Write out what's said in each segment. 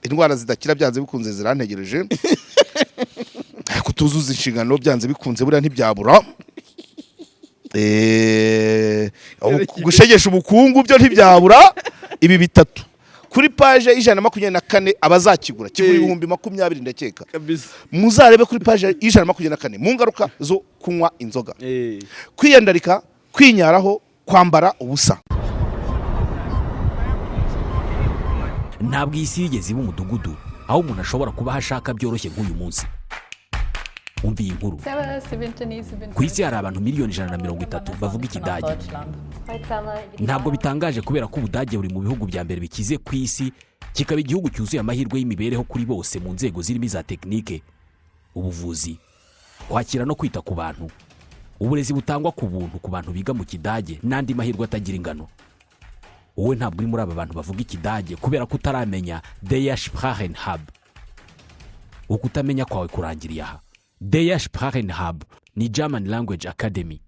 Indwara zidakira byanze bikunze zirantegereje. Kutuzuza inshingano byanze bikunze buriya ntibyabura. Gushegesha ubukungu byo ntibyabura. Ibi bitatu kuri page y'124, abazakigura, kigura 20,000 ndakeka. Kabisa. Muzarebe kuri page y'124 mu ngaruka zo kunywa inzoga: kwiyandarika, kwinyaraho, kwambara ubusa. Ntabwo iyi si yigeze iba umudugudu aho umuntu ashobora kuba aho ashaka byoroshye nk'uyu munsi. Umva iyi nkuru. Ku isi hari abantu miliyoni 130 bavuga Ikidage. Ntabwo bitangaje kubera ko Ubudage buri mu bihugu bya mbere bikize ku isi, kikaba igihugu cyuzuye amahirwe y'imibereho kuri bose mu nzego zirimo iza tekinike, ubuvuzi, kwakira no kwita ku bantu, uburezi butangwa ku buntu ku bantu biga mu Kidage n'andi mahirwe atagira ingano. Wowe ntabwo uri muri aba bantu bavuga Ikidage kubera ko utaramenya Der Sprachen Hub. Ukutamenya kwawe kurangiriye aha. Der Sprachen Hub ni German Language Academy,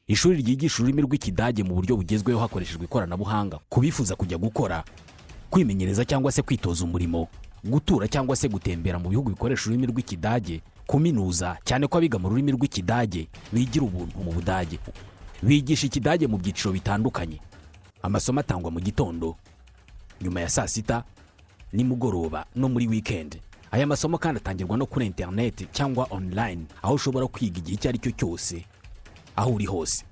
ishuri ryigisha ururimi rw'Ikidage mu buryo bugezweho hakoreshejwe ikoranabuhanga, ku bifuza kujya gukora, kwimenyereza cyangwa se kwitoza umurimo, gutura cyangwa se gutembera mu bihugu bikoresha ururimi rw'Ikidage, kuminuza, cyane ko abiga mu rurimi rw'Ikidage bigira ubuntu mu Budage. Bigisha Ikidage mu byiciro bitandukanye. Amasomo atangwa mu gitondo, nyuma ya saa sita, nimugoroba no muri wikendi. Aya masomo kandi atangirwa no kuri interineti cyangwa online, aho ushobora kwiga igihe icyo ari cyo cyose, aho uri hose.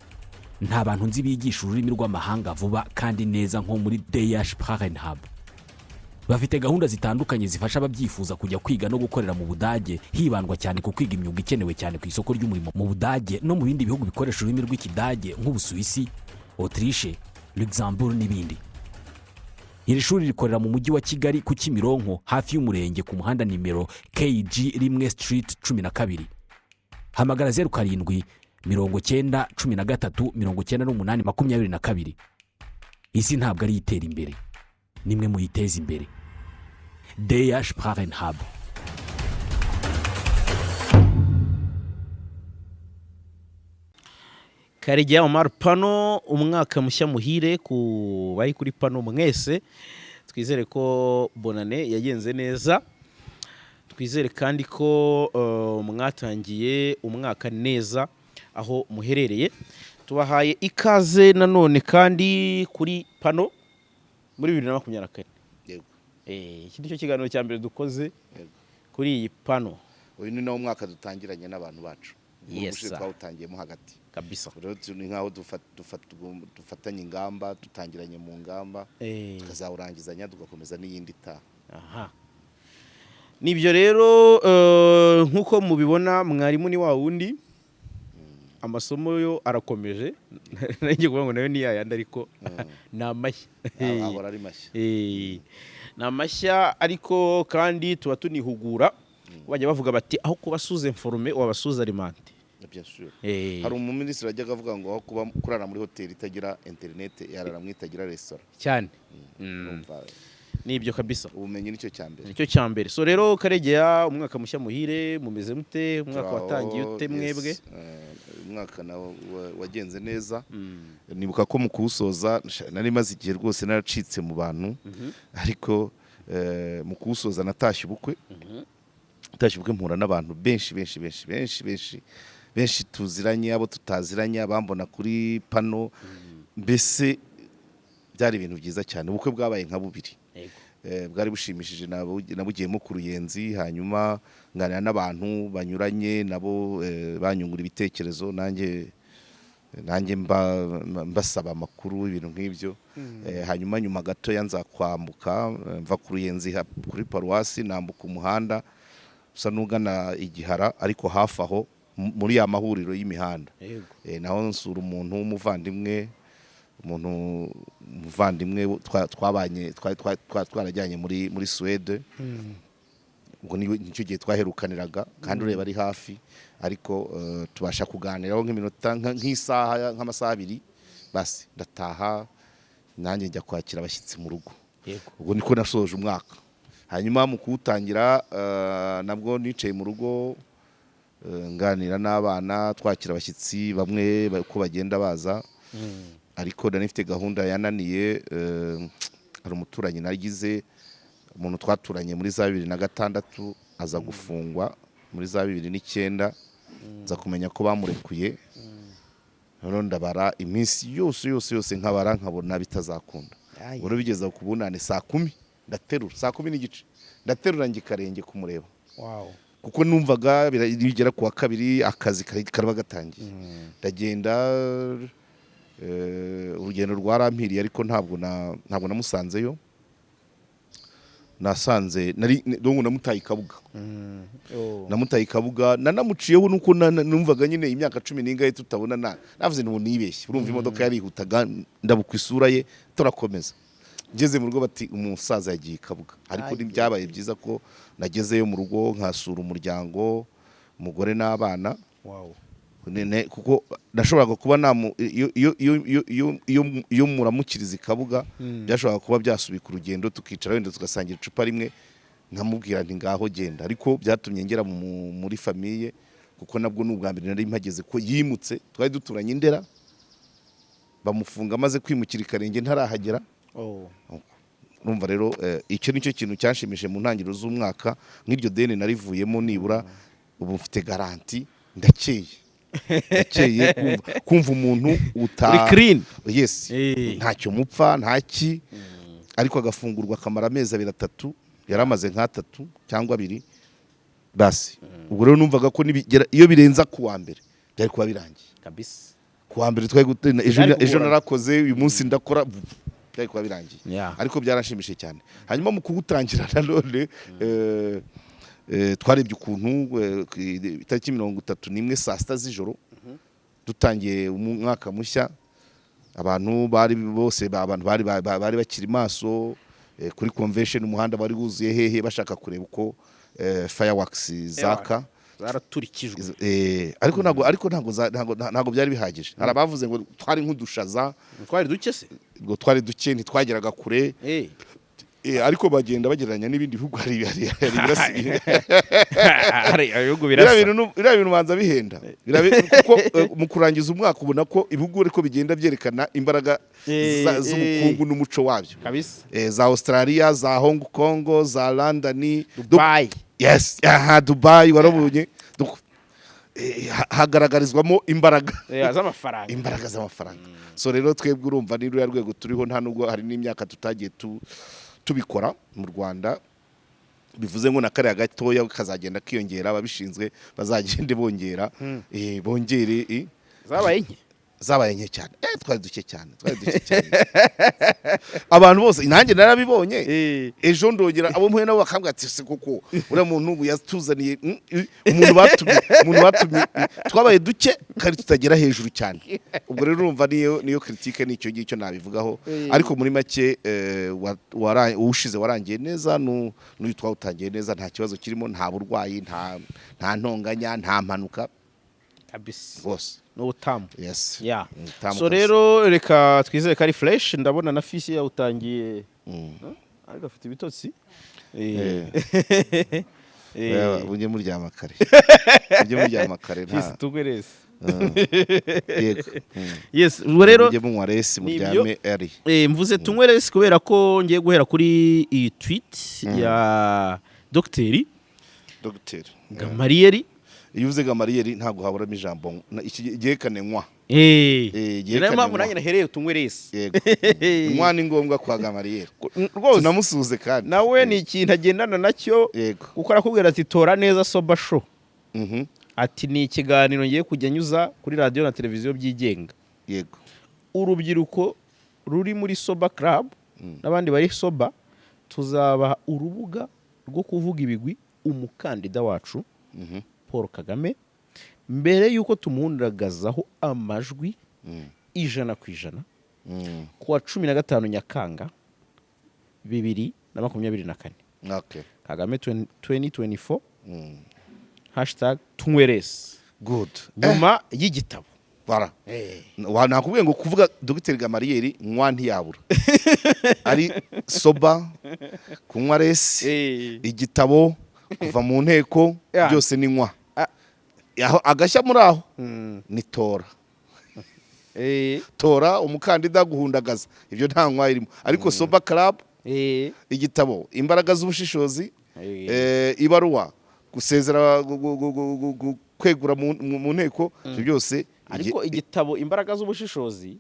Nta bantu nzi bigisha ururimi rw'amahanga vuba kandi neza nko muri Der Sprachen Hub. Bafite gahunda zitandukanye zifasha ababyifuza kujya kwiga no gukorera mu Budage, hibandwa cyane ku kwiga imyuga ikenewe cyane ku isoko ry'umurimo mu Budage no mu bindi bihugu bikoresha ururimi rw'Ikidage nk'Ubusuwisi, Autriche, Luxembourg n'ibindi. Iri shuri rikorera mu Mujyi wa Kigali, ku Kimironko, hafi y'umurenge, ku muhanda nimero KG 1, Street 12. Hamagara 0790139822. Isi ntabwo ari itera imbere, nimwe muyiteza imbere. Der Sprachen Hub. Karegeya Omar Pano, umwaka mushya muhire ku bari kuri pano mwese. Twizere ko bonane yagenze neza, twizere kandi ko mwatangiye umwaka neza aho muherereye. Tubahaye ikaze nanone kandi kuri pano muri 2024. Yego. Iki nicyo kiganiro cya mbere dukoze kuri iyi pano. Uyu ni nawo mwaka dutangiranye n'abantu bacu. Yes, Ubushize sir. twawutangiyemo hagati. Kabisa. Rero ni nk'aho dufatanye ingamba, dutangiranye mu ngamba, tukazawurangizanya, tugakomeza n'iyindi itaha. Aha nibyo rero, nk'uko mubibona, mwarimu ni wa wundi, amasomo yo arakomeje. Nanjye kuvuga ngo nayo ni yayandi, ariko ni amashya. Ahora ari mashya. Ni amashya, ariko kandi tuba tunihugura. Bajya bavuga bati aho kuba sous-informé waba sous-alimenté. Bien sûr. Hari umuminisitiri wajyaga avuga ngo aho kuba kurara muri hoteli itagira interineti, yarara mu itagira resitora. Cyane. Urumva, Nibyo kabisa. ubumenyi nicyo cya mbere. Nicyo cya mbere. So rero Karegeya, umwaka mushya muhire. Mumeze mute? Umwaka Turaho, watangiye ute mwebwe? Yes, umwaka nawo wagenze neza. Nibuka ko mu kuwusoza nari maze igihe rwose naracitse mu bantu, ariko mu kuwusoza natashye ubukwe, natashye ubukwe mpura n'abantu benshi benshi benshi benshi benshi benshi tuziranye, abo tutaziranye, abambona kuri pano. Mbese byari ibintu byiza cyane. Ubukwe bwabaye nka bubiri. Bwari bushimishije. Nabugiyemo ku Ruyenzi, hanyuma nganira n'abantu banyuranye nabo, banyungura ibitekerezo, nanjye mbasaba amakuru, ibintu nk'ibyo. Hanyuma nyuma gatoya nza kwambuka, mva ku Ruyenzi kuri paruwasi, nambuka umuhanda usa n'ugana Igihara, ariko hafi aho muri ya mahuriro y'imihanda. Naho nsura umuntu w'umuvandimwe, umuntu umuvandimwe twabanye, twarajyanye muri Suwede. Ubwo nicyo gihe twaherukaniraga, kandi ureba ari hafi, ariko tubasha kuganiraho nk'iminota nk'isaha, nk'amasaha 2, basi ndataha, nanjye njya kwakira abashyitsi mu rugo. Ubwo niko nasoje umwaka. Hanyuma mu kuwutangira, nabwo nicaye mu rugo, nganira n'abana, twakira abashyitsi bamwe uko bagenda baza. Ariko nari mfite gahunda yananiye. Hari umuturanyi nagize Umuntu twaturanye muri za 2006, aza gufungwa muri za 2009, nza kumenya ko bamurekuye. Noneho ndabara iminsi yose yose yose, nkabara nkabona bitazakunda. Ayi. Ubwo bigeza ku bunani saa 10, ndaterura, saa 10:30 ndaterura njya i Karenge kumureba, kuko numvaga bigera ku wa kabiri akazi karaba gatangiye. Ndagenda, urugendo rwarampiriye, ariko ntabwo namusanzeyo. Nasanze nari donc namutaye i Kabuga. Namutaye i Kabuga, nanamuciyeho, nuko numvaga nyine imyaka cumi n'ingahe tutabona, navuze ngo nibeshye. Urumva imodoka yarihutaga, ndabukwa isura ye, turakomeza. Ngeze mu rugo bati umusaza yagiye i Kabuga. Ariko Aye. ntibyabaye byiza ko nagezeyo mu rugo nkasura umuryango, umugore n'abana. Kuko nashoboraga kuba namu iyo iyo iyo iyo iyo iyo iyo muramukiriza i Kabuga, byashoboraga kuba byasubika urugendo, tukicara wenda tugasangira icupa rimwe, nkamubwira nti ngaho genda. Ariko byatumye ngera muri famille, kuko nabwo ni ubwa mbere nari mpageze ko yimutse. Twari duturanye i Ndera, bamufunga amaze kwimukira i Karenge ntarahagera. Urumva rero, icyo nicyo kintu cyanshimishije mu ntangiriro z'umwaka. Nk'iryo deni narivuyemo, nibura ubu mfite garantie, ndakeye, ndakeye. Kumva umuntu uta Uri clean. Yes. Ntacyo mupfa, ntaki, ariko agafungurwa akamara amezi abiri, atatu, yari amaze nk'atatu cyangwa abiri basi. Ubwo rero numvaga ko nibigera, iyo birenza ku wa mbere, byari kuba birangiye. Ku wa mbere twari ejo Byari ejo kugorana. Narakoze, uyu munsi ndakora, byari kuba birangiye. Ariko byaranshimishije cyane. Hanyuma mu kuwutangira nanone, twarebye ukuntu ku itariki 31 saa 6 z'ijoro dutangiye umwaka mushya, abantu bari bose abantu bari bakiri maso, kuri Convention umuhanda wari wuzuye hehe, bashaka kureba uko fireworks zaka. Zaraturikijwe. Ariko ntabwo byari bihagije. Hari abavuze ngo twari nk'udushaza. Twari duke se? Ngo twari duke, ntitwageraga kure. Ariko bagenda bagereranya n'ibindi bihugu, hari Hari ibihugu biriya birasa. Bintu biriya bintu banza bihenda. Kuko mu kurangiza umwaka ubona ko ibihugu ariko bigenda byerekana imbaraga z'ubukungu n'umuco wabyo. Za Australia, za Hong Kong, za London. Dubai. Yes, aha Dubai warabonye. Hagaragarizwamo imbaraga z'amafaranga. Imbaraga z'amafaranga. So rero twebwe urumva ni ruriya rwego turiho, nta nubwo hari n'imyaka tutagiye tubikora mu Rwanda. Bivuze ngo na kariya gatoya kazagenda kiyongera, ababishinzwe bazagende bongera, bongere. Zabaye nke. Zabaye nke cyane. Twari duke cyane, twari duke cyane. Abantu bose, nanjye narabibonye. Ejo ndongera abo mpuye nabo bakambwira ati se koko uriya muntu ubu yatuzaniye umuntu batumye, twabaye duke kandi tutagera hejuru cyane. Ubwo rero urumva niyo critique, nicyo ngicyo nabivugaho. Ariko muri make, uwushize warangiye neza, n'uyu twawutangiye neza, nta kibazo kirimo, nta burwayi, nta ntonganya, nta mpanuka. Rwose. N'ubutamu. Yes. Utamu So kabisa. rero reka twizere ko ari fresh. Ndabona na fisi yawutangiye, ariko afite ibitotsi. Mujye muryama kare, mujye muryama kare, nta Fisi tugwerese. Yego. Yes, ubwo rero mujye munywa resi, ni muryame early. Mvuze tunywe resi kubera ko ngiye guhera kuri iyi tweet ya Dogiteri Dogiteri Gamariyeri. Iyo uvuze Gamariyeri ntabwo haburamo ijambo iki gihekane nywa. Ni Gihekane nayo mpamvu nywa. nanjye nahereye tunywe resi. Yego, nywa ni ngombwa kwa Gamariyeri. Rwose. Tunamusuhuze kandi. Nawe ni ikintu agendana nacyo, kuko arakubwira ati tora neza soba show. Ati ni ikiganiro ngiye kujya nyuza kuri radiyo na televiziyo byigenga. Urubyiruko ruri muri sober club n'abandi bari sober, tuzabaha urubuga rwo kuvuga ibigwi umukandida wacu Paul Kagame mbere y'uko tumuhundagazaho amajwi 100% ku wa 15 Nyakanga 2024. Kagame 2024, #tunyweresi. Good. Nyuma y'igitabo. Bara nakubwiye ngo kuvuga Dogiteri Gamariyeri, nywa ntiyabura, ari sober, kunywa resi, igitabo, kuva mu nteko, byose ni nywa. Aho agashya muri aho ni tora. Tora umukandida, guhundagaza, ibyo nta nywa irimo, ariko sober club. Igitabo Imbaraga z'Ubushishozi, ibaruwa, gusezera, kwegura mu nteko, ibyo byose. Ariko igitabo Imbaraga z'Ubushishozi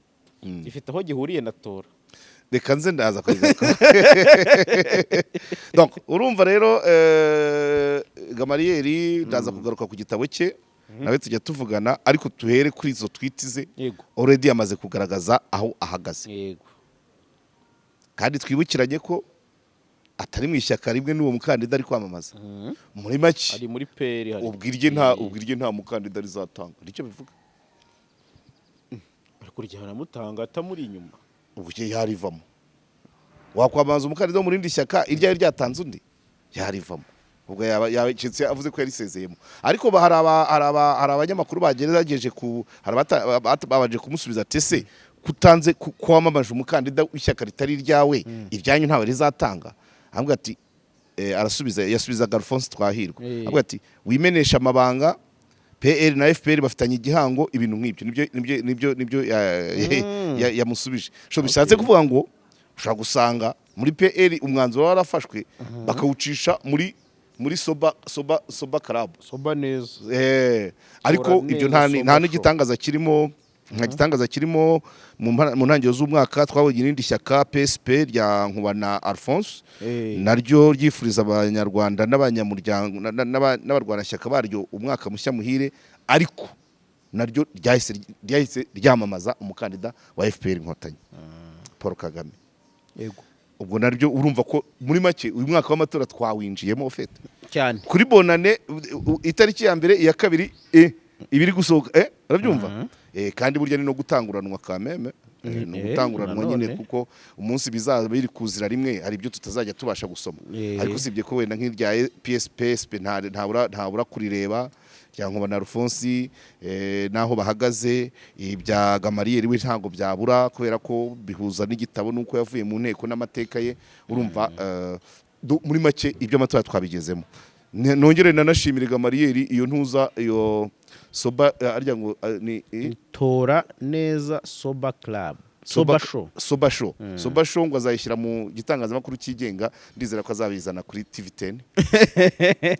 gifite aho gihuriye na Tora. Reka nze ndaza kubigaruka. Donc urumva rero, Gamariyeri, ndaza kugaruka ku gitabo cye, nawe tujya tuvugana, ariko tuhere kuri izo tweet ze. Already yamaze kugaragaza aho ahagaze. Kandi twibukiranye ko atari mu ishyaka rimwe n'uwo mukandida ari kwamamaza. Muri make, ari muri PL hari. Ubwo irye nta mukandida rizatanga, nicyo bivuga. Ariko rya aramutanga atamuri inyuma. Ubwo yarivamo. Wakwamamaza umukandida wo mu rindi shyaka iryo ari ryatanze undi, yarivamo. Ubwo yaba yabacitse avuze ko yarisezeyemo. Ariko hari abanyamakuru bagerageje ku hari babanje kumusubiza ati: "Ese kutanze ko wamamaje umukandida w'ishyaka ritari iryawe, iryanyu ntawe rizatanga?" Aravuga ati, arasubiza, yasubizaga Alphonse Twahirwa, avuga ati: "Wimenesha amabanga, PL na FPR bafitanye igihango." Ibintu nk'ibyo nibyo yamusubije. So bishatse kuvuga ngo ushobora gusanga muri PL umwanzuro warafashwe, bakawucisha muri soba club. Soba neza. Ariko Tora ibyo neza, nta soba nta show. n'igitangaza kirimo, nta gitangaza kirimo. Mu ntangiriro z'umwaka twabonye irindi shyaka PSP rya Nkubana Alphonse, naryo ryifuriza Abanyarwanda n'abanyamuryango n'abarwanashyaka baryo umwaka mushya muhire, ariko naryo ryahise ryamamaza umukandida wa FPR Inkotanyi, Paul Kagame. Ubwo naryo urumva ko muri make uyu mwaka w'amatora twawinjiyemo ufite cyane. Kuri Bonane, itariki ya mbere, iya kabiri, ibiri gusohoka, urabyumva, kandi burya ni no gutanguranwa kameme. Ni ugutanguranwa nyine, nanone. kuko umunsi bizaba biri kuzira rimwe hari ibyo tutazajya tubasha gusoma. Ariko usibye ko wenda nk'irya PSP ntabura kurireba, rya Nkubana Alphonse, n'aho bahagaze, ibya Gamariyeri we ntabwo byabura, kubera ko bihuza n'igitabo n'uko yavuye mu nteko n'amateka ye. Urumva, muri make ibyo amatora twabigezemo. Nongere nanashimire Gamariyeri iyo ntuza, iyo soba, arya ngo ni Tora Neza Soba Club, Soba Show. Soba Show, Soba Show ngo azayishyira mu gitangazamakuru cyigenga. Ndizera ko azabizana kuri TV10,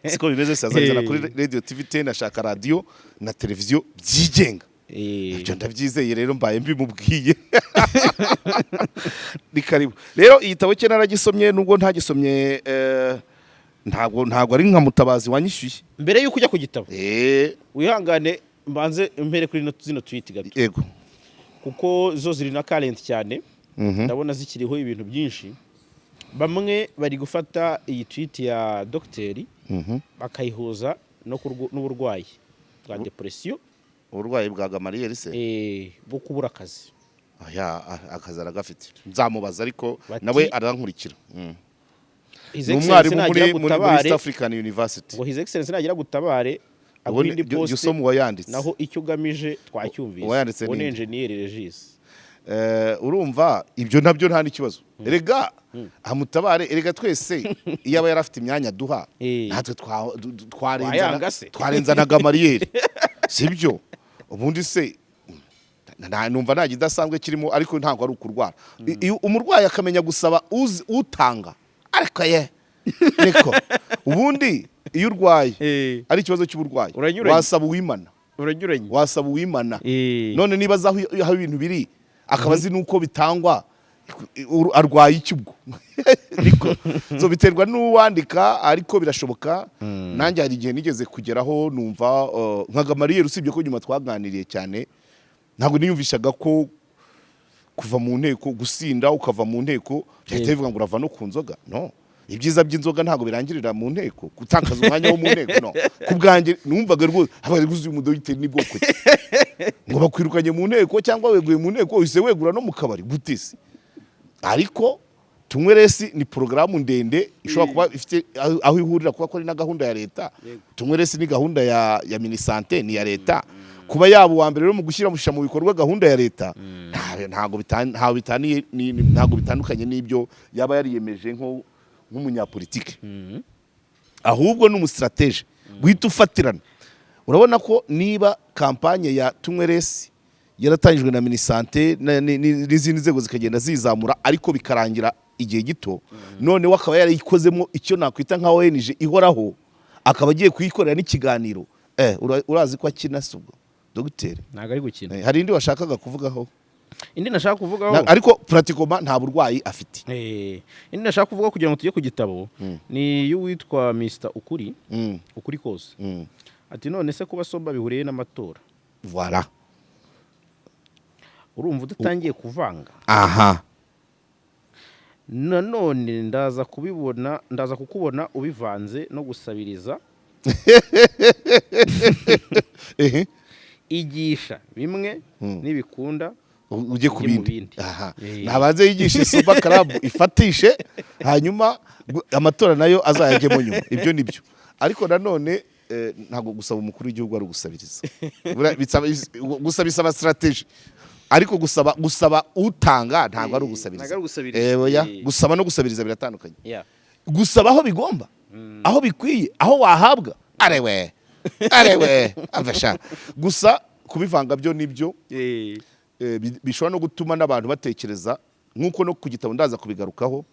siko bimeze se? Azabizana kuri radio TV10. Ashaka radio na televiziyo byigenga. Ibyo ndabyizeye rero, mbaye mbimubwiye. Ni karibu rero. Igitabo cye naragisomye, nubwo ntagisomye, ntabwo ari nka Mutabazi wanyishyuye. Mbere y'uko ujya ku gitabo, wihangane mbanze mpere kuri zino tweet gato, Yego. kuko zo ziri na current cyane. Ndabona zikiriho ibintu byinshi. Bamwe bari gufata iyi tweet ya dogiteri bakayihuza no n'uburwayi bwa depression. Uburwayi bwa Gamariyeri se? Bwo kubura akazi. Aya, akazi aragafite, nzamubaza ariko. Bati- Nawe arankurikira. His Ni Excellency umwarimu nagira muri gutabare, East African University. ngo His Excellency nagira gutabare Ubu aguhe indi jya poste, usoma uwayanditse. naho icyo ugamije twacyumvise. Uwayanditse Uwo ni ni nde? Engineer Regis. Urumva ibyo nabyo nta n'ikibazo. Erega amutabare, erega twese iyo aba yari afite imyanya duha, natwe Wayanga se? twarenza na Gamariyeri, sibyo? Ubundi se numva nta kidasanzwe kirimo, ariko ntabwo ari ukurwara. Iyo umurwayi akamenya gusaba utanga, ariko ye niko ubundi iyo urwaye ari ikibazo cy'uburwayi, Uranyuranye. wasaba uwimana. Uranyuranye. Wasaba uwimana. None niba azi aho ibintu biri, akaba azi n'uko bitangwa, arwaye iki ubwo? Niko so biterwa n'uwandika, ariko birashoboka. Nanjye hari igihe nigeze kugeraho numva, nka Gamariyeri, usibye ko nyuma twaganiriye cyane, ntabwo niyumvishaga ko kuva mu nteko, gusinda ukava mu nteko, byahita bivuga ngo urava no ku nzoga. No, ibyiza by'inzoga ntabwo birangirira mu nteko, gutakaza umwanya wo mu nteko. No ku bwanjye numvaga rwose habaye uyu mudogiteri ni bwoko ki, ngo bakwirukanye mu nteko cyangwa weguye mu nteko, uhise wegura no mu kabari gute se? Ariko Tunywe Less ni porogaramu ndende ishobora kuba ifite aho ihurira, kuba ko ari na gahunda ya leta. Tunywe Less ni gahunda ya Minisante, ni iya leta. Kuba yaba uwa mbere rero mu gushyira mu bikorwa gahunda ya leta, ntaho bitaniye ntabwo bitandukanye n'ibyo yaba yariyemeje nk'umunyapolitike. Ahubwo ni umu stratège guhita ufatirana. Urabona ko niba campagne ya Tunywe Less yaratangijwe na Minisante n'izindi nzego zikagenda zizamura, ariko bikarangira igihe gito, noneho akaba yarayikozemo icyo nakwita nka ONG ihoraho, akaba agiye kuyikorera n'ikiganiro. Urazi ko akina se ubwo dogiteri? Ntabwo ari gukina. Hari indi washakaga kuvugaho? Indi nashaka kuvugaho Ariko pratiquement nta burwayi afite. Indi nashaka kuvuga kugira ngo tujye ku gitabo ni y'uwitwa Mr Ukuri, Ukuri Kose. Ati: "None se kuba sober bihuriye n'amatora?" Voilà. Urumva udatangiye kuvanga? Aha. Nanone ndaza kubibona, ndaza kukubona ubivanze no gusabiriza. Igisha bimwe nibikunda ujye ku ujye mu bindi. Bindi. Aha, nabanze yigishe sober club ifatishe, hanyuma amatora nayo azayajyemo nyuma. Ibyo ni byo. Ariko nanone ntabwo gusaba umukuru w'igihugu ari ugusabiriza. Gusa bisaba strategy, ariko gusaba utanga ntabwo ari ugusabiriza. Ntabwo ari ugusabiriza. Oya, gusaba no gusabiriza biratandukanye. Gusaba aho bigomba, aho bikwiye, aho wahabwa, arewe arewe afasha. Gusa kubivanga byo nibyo bishobora no gutuma n'abantu batekereza nk'uko no ku gitabo ndaza kubigarukaho.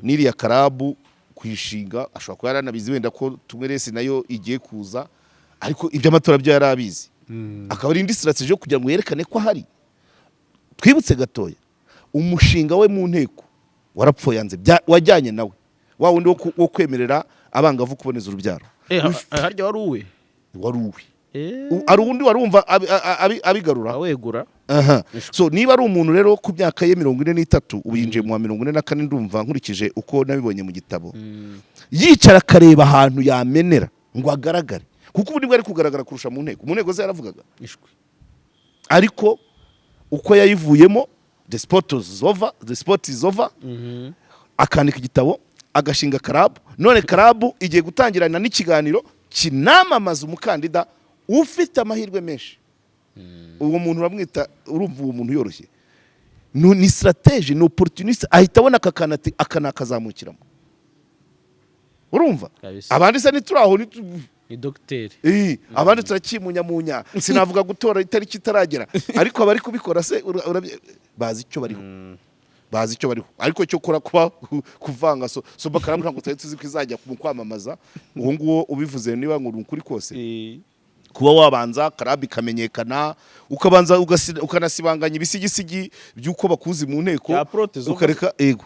N'iriya club kuyishinga ashobora kuba yaranabizi wenda ko tumwe nayo igiye kuza, ariko iby'amatora byo yari abizi, akaba ari indi strategy yo kugira ngo yerekane ko ahari. Twibutse gatoya umushinga we mu nteko warapfuye, yanze wajyanye nawe wa wundi wo kwemerera abangavu kuboneza urubyaro. Harya wari uwe? Wari uwe. Hari uwundi warumva abigarura? Awegura. Aha. So niba ari umuntu rero ku myaka ye 43, ubu yinjiye mu wa 44, ndumva nkurikije uko nabibonye mu gitabo, yicara akareba ahantu yamenera ngo agaragare, kuko ubu nibwo ari kugaragara kurusha mu nteko. Mu nteko ze yaravugaga. Ishwi. Ariko uko yayivuyemo, the sport is over, the sport is over. Akandika igitabo, agashinga club, none club igiye gutangirana n'ikiganiro kinamamaza umukandida ufite amahirwe menshi. Uwo muntu uramwita, urumva uwo muntu yoroshye? Ni stratégie, ni opportuniste, ahita abona aka kantu ati aka nakazamukiramo. Urumva? Kabisa. Abandi se ntituri aho? Ni dogiteri. Abandi turakimunyamunya, sinavuga gutora itariki itaragera, ariko abari kubikora se bazi icyo bariho, bazi icyo bariho. Ariko cyo kora kuba kuvanga sober club, ntabwo twari tuzi ko izajya mu kwamamaza. Uwo nguwo ubivuze, niba ngo ni ukuri kose, kuba wabanza club ikamenyekana, ukabanza ukanasibanganya ibisigisigi by'uko bakuzi mu nteko, Bya protezo. ukareka, ego,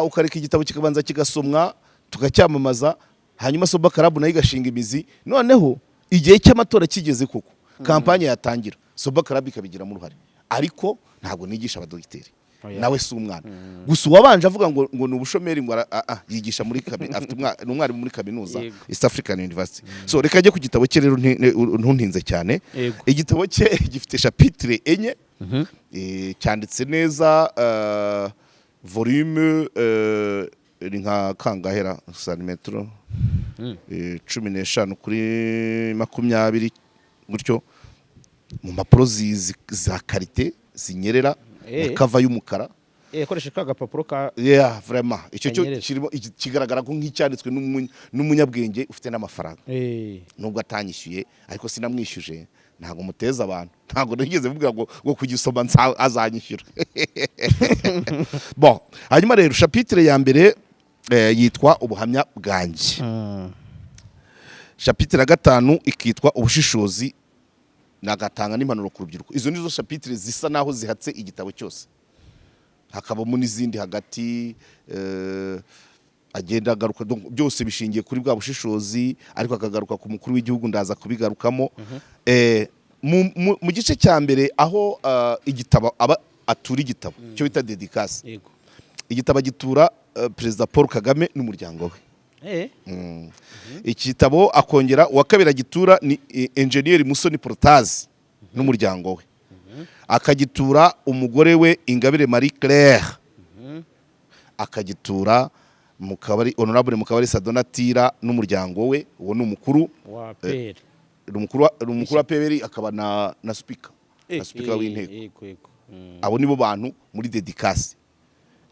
ukareka igitabo kikabanza kigasomwa, tukacyamamaza, hanyuma sober club nayo igashinga imizi, noneho igihe cy'amatora kigeze koko campagne yatangira, sober club ikabigiramo uruhare. Ariko ntabwo nigisha abadogiteri. Oya. Nawe si umwana. Gusa uwabanje avuga ngo ni ubushomeri, ngo yigisha muri afite ni umwarimu muri kaminuza, East African University. So reka ajye ku gitabo cye rero, ntuntinze cyane. Igitabo cye gifite chapitre 4, cyanditse neza, volume ni nka kangahera santimetero 15 kuri 20 gutyo, mu mpapuro za qualité zinyerera, na cover y'umukara. Koresha ka gapapuro ka Yeah, vraiment, icyo cyo Kanyerera. kirimo kigaragara ko nk'icyanditswe n'umunyabwenge ufite n'amafaranga, nubwo atanyishyuye. Ariko sinamwishyuje, ntabwo muteza abantu, ntabwo nigeze mvuga ngo kugisoma azanyishyura. Bon, hanyuma rero chapitre ya mbere yitwa "Ubuhamya bwanjye", chapitre ya gatanu ikitwa "Ubushishozi", nagatanga n'impanuro ku rubyiruko. Izo nizo chapitre zisa naho zihatse igitabo cyose, hakabamo n'izindi hagati agenda agaruka. Donc, byose bishingiye kuri bwa bushishozi, ariko akagaruka ku mukuru w'igihugu, ndaza kubigarukamo. Mu gice cya mbere aho igitabo aba atura igitabo, cyo bita dédicace, igitabo agitura Perezida Paul Kagame n'umuryango we. Igitabo akongera uwa kabiri agitura ni Enjeniyeri Musoni Protais n'umuryango we, akagitura umugore we Ingabire Marie Claire, akagitura Mukabari, Honorable Mukabarisa Donatira n'umuryango we. Uwo ni umukuru Wa PL. Ni umukuru wa PL, akaba na speaker na speaker w'inteko. Yego yego. Abo nibo bantu muri dédicace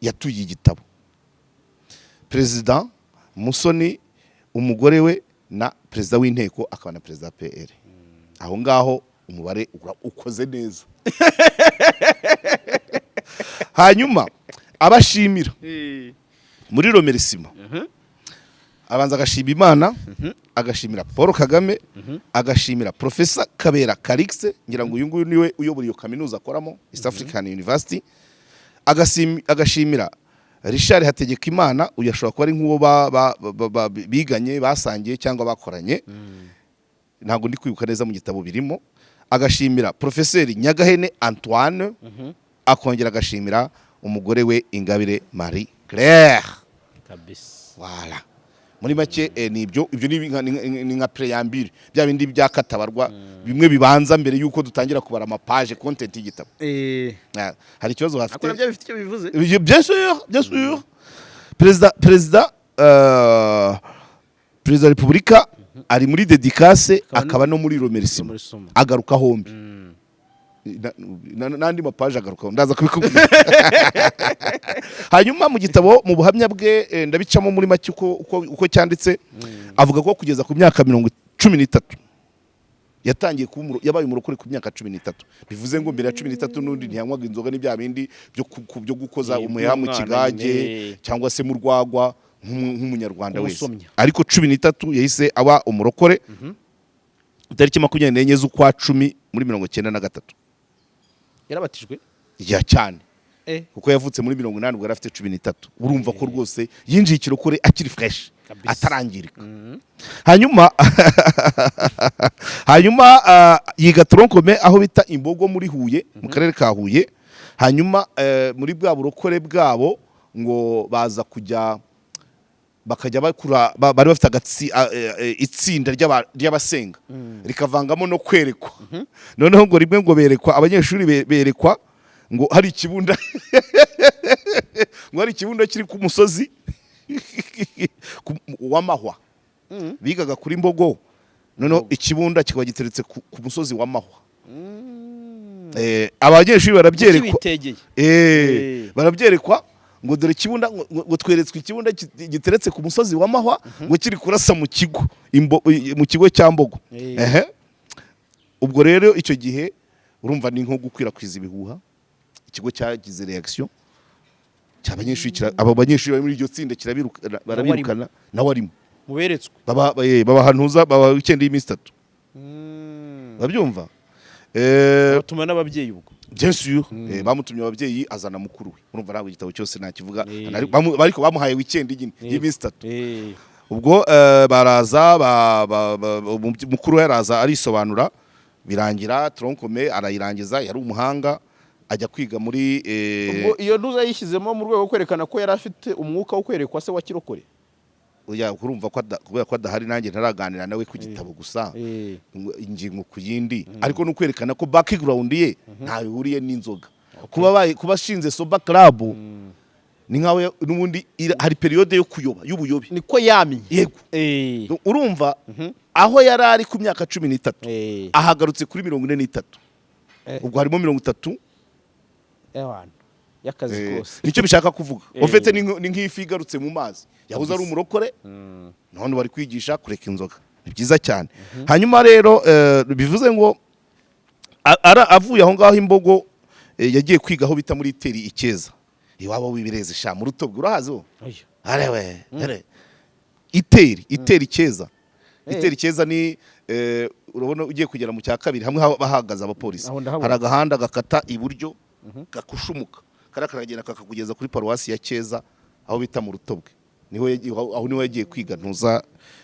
yatuye igitabo: Perezida Musoni, umugore we, na perezida w'inteko, akaba na perezida wa PL. Aho ngaho umubare ukoze neza. Hanyuma Abashimira muri remerciement, abanza agashima Imana, agashimira Paul Kagame, agashimira Professor Kabera Calixte, ngira ngo uyu nguyu niwe uyobora iyo kaminuza akoramo, East African University, agashimira Richard Hategekimana, uyu ashobora kuba ari nk'uwo biganye, basangiye cyangwa bakoranye, ntabwo ndi kwibuka neza mu gitabo birimo, agashimira Professeur Nyagahene Antoine, akongera agashimira umugore we Ingabire Marie Claire. Kabisa. Voilà. Muri make ni ibyo. Ibyo ni nka préambule, bya bindi bya katabarwa bimwe bibanza mbere yuko dutangira kubara amapaje, content y'igitabo. Ah, hari ikibazo Ariko bafite? nabyo bifite icyo bivuze. Bien sûr, bien sûr. Perezida wa Repubulika ari muri dédicace, akaba no muri remerciement. Muri soma. Agaruka hombi. N'andi mapaje agarukaho, ndaza kubikubwira. Hanyuma mu gitabo, mu buhamya bwe, ndabicamo muri make uko cyanditse, avuga ko kugeza ku myaka 13 yatangiye kuba yabaye umurokore ku myaka 13. Bivuze ngo mbere ya 13 n'undi ntiyanywaga inzoga, n'ibya bindi byo gukoza umuheha mu by'umwana kigage nyine. cyangwa se mu rwagwa nk'umunyarwanda wese. Umusomya. Ariko 13 yahise aba umurokore, itariki 24 z'ukwa 10 muri 93. Yarabatijwe? Ya, cyane. Kuko yavutse muri 80, ubwo yari afite 13. Urumva ko rwose yinjiye ikirokore akiri fresh, atarangirika. Hanyuma yiga tronc commun aho bita Imbogo muri Huye, mu karere ka Huye. Hanyuma muri bwa burokore bwabo ngo baza kujya bakajya bakura bari bafite itsinda ry'abasenga rikavangamo no kwerekwa. Noneho ngo rimwe ngo berekwa, abanyeshuri berekwa ngo hari ikibunda, ngo hari ikibunda kiri ku musozi w'amahwa. Bigaga kuri Mbogo, noneho ikibunda kikaba giteretse ku musozi w'amahwa. Abanyeshuri barabyerekwa. Kibitegeye. Barabyerekwa ngo dore ikibunda, ngo tweretswe ikibunda giteretse ku musozi wa Mahwa, ngo kiri kurasa mu kigo mu kigo cya Mbogo. Ehe. Ubwo rero icyo gihe urumva ni nko gukwirakwiza ibihuha. Ikigo cyagize reaction cy'abanyeshuri, abo banyeshuri bari muri iryo tsinda kirabirukana, barabirukana, nawe arimo. Muberetswe. Baba babahanuza, baba weekend y'iminsi 3, babyumva. Batuma n'ababyeyi ubwo. Bien sûr. Bamutumye ababyeyi, azana mukuru we. Urumva ntabwo igitabo cyose nakivuga. Ariko bamuhaye weekend nyine y'iminsi 3. Ubwo baraza mukuru we araza arisobanura, birangira tronc commun arayirangiza, yari umuhanga, ajya kwiga muri Ubwo iyo ntuza yishyizemo mu rwego rwo kwerekana ko yari afite umwuka wo kwerekwa se wa kirokore. Oya, urumva ko kubera ko adahari nanjye ntaraganira nawe ku gitabo gusa ingingo ku yindi, ariko ni ukwerekana ko background ye ntaho ihuriye n'inzoga. Kuba ashinze sober club ni nkaho n'ubundi hari période yo kuyoba, y'ubuyobe. Niko yamye. Yego. Urumva aho yari ari ku myaka 13, ahagarutse kuri 43. Ubwo harimo 30. Ewana y'akazi kose. Nicyo bishaka kuvuga. Ufite ni nk'ifi igarutse mu mazi, yahoze ari umurokore, none bari kwigisha kureka inzoga, ni byiza cyane. Hanyuma rero bivuze ngo avuye aho ngaho Imbogo, yagiye kwiga aho bita muri Teri Ikeza, iwabo w'ibirezi sha, mu Rutobwe. Urahazi wo? Oya. Arewe ere Iteri Ikeza. Iteri Ikeza ni urabona ugiye kugera mu cya kabiri, hamwe bahagaze abapolisi. Aho ndahabona. Hari agahanda gakata iburyo gakushumuka, kariya karagenda kakakugeza kuri paruwasi ya Cyeza, aho bita mu Rutobwe. Niho aho niho yagiye kwiga, ntuza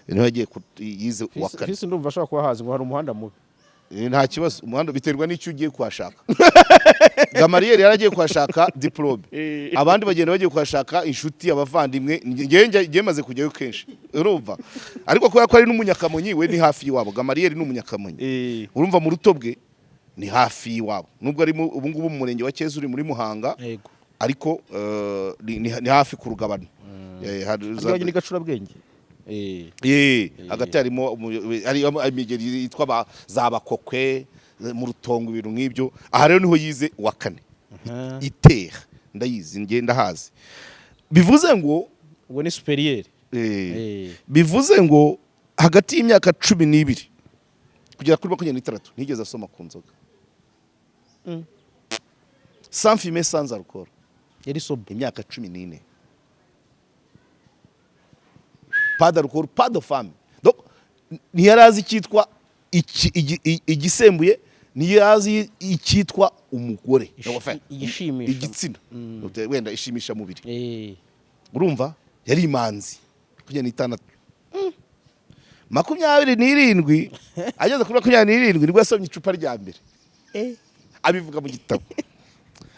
niho yagiye yize uwa kane. Fisi ndumva ashobora kuba hazi, ngo hari umuhanda mubi. Nta kibazo, umuhanda biterwa n'icyo ugiye kuhashaka. Gamariyeri yaragiye kuhashaka diplôme, abandi bagenda bagiye kuhashaka inshuti, abavandimwe. Njye maze kujyayo kenshi, urumva, ariko kubera ko ari n'umunyakamonyi, we ni hafi y'iwabo. Gamariyeri ni umunyakamonyi. Urumva mu Rutobwe ni hafi y'iwabo, nubwo ari ubu ngubu mu murenge wa Cyeza, uri muri Muhanga. Ariko ni hafi ku rugabano. Harya ni Gacurabwenge. Hagati harimo harimo imigeri yitwa za Bakokwe, mu Rutongo, ibintu nk'ibyo. Aha rero niho yize uwa kane. Itera ndayizi, njye ndahazi. Bivuze ngo Ubwo ni supérieur. Bivuze ngo hagati y'imyaka 12 kugera kuri 26 ntigeze asoma ku nzoga, sans fumer, sans alcool. Yari sober. Imyaka 14, pas d'alcool, pas de femme. Donc ntiyari azi icyitwa igisembuye, ntiyari azi icyitwa umugore. Enfin, Igishimisha. igitsina, wenda ishimisha mubiri. Urumva yari imanzi 26, 27, ageze kuri 27 nibwo yasomye icupa rya mbere. Abivuga mu gitabo.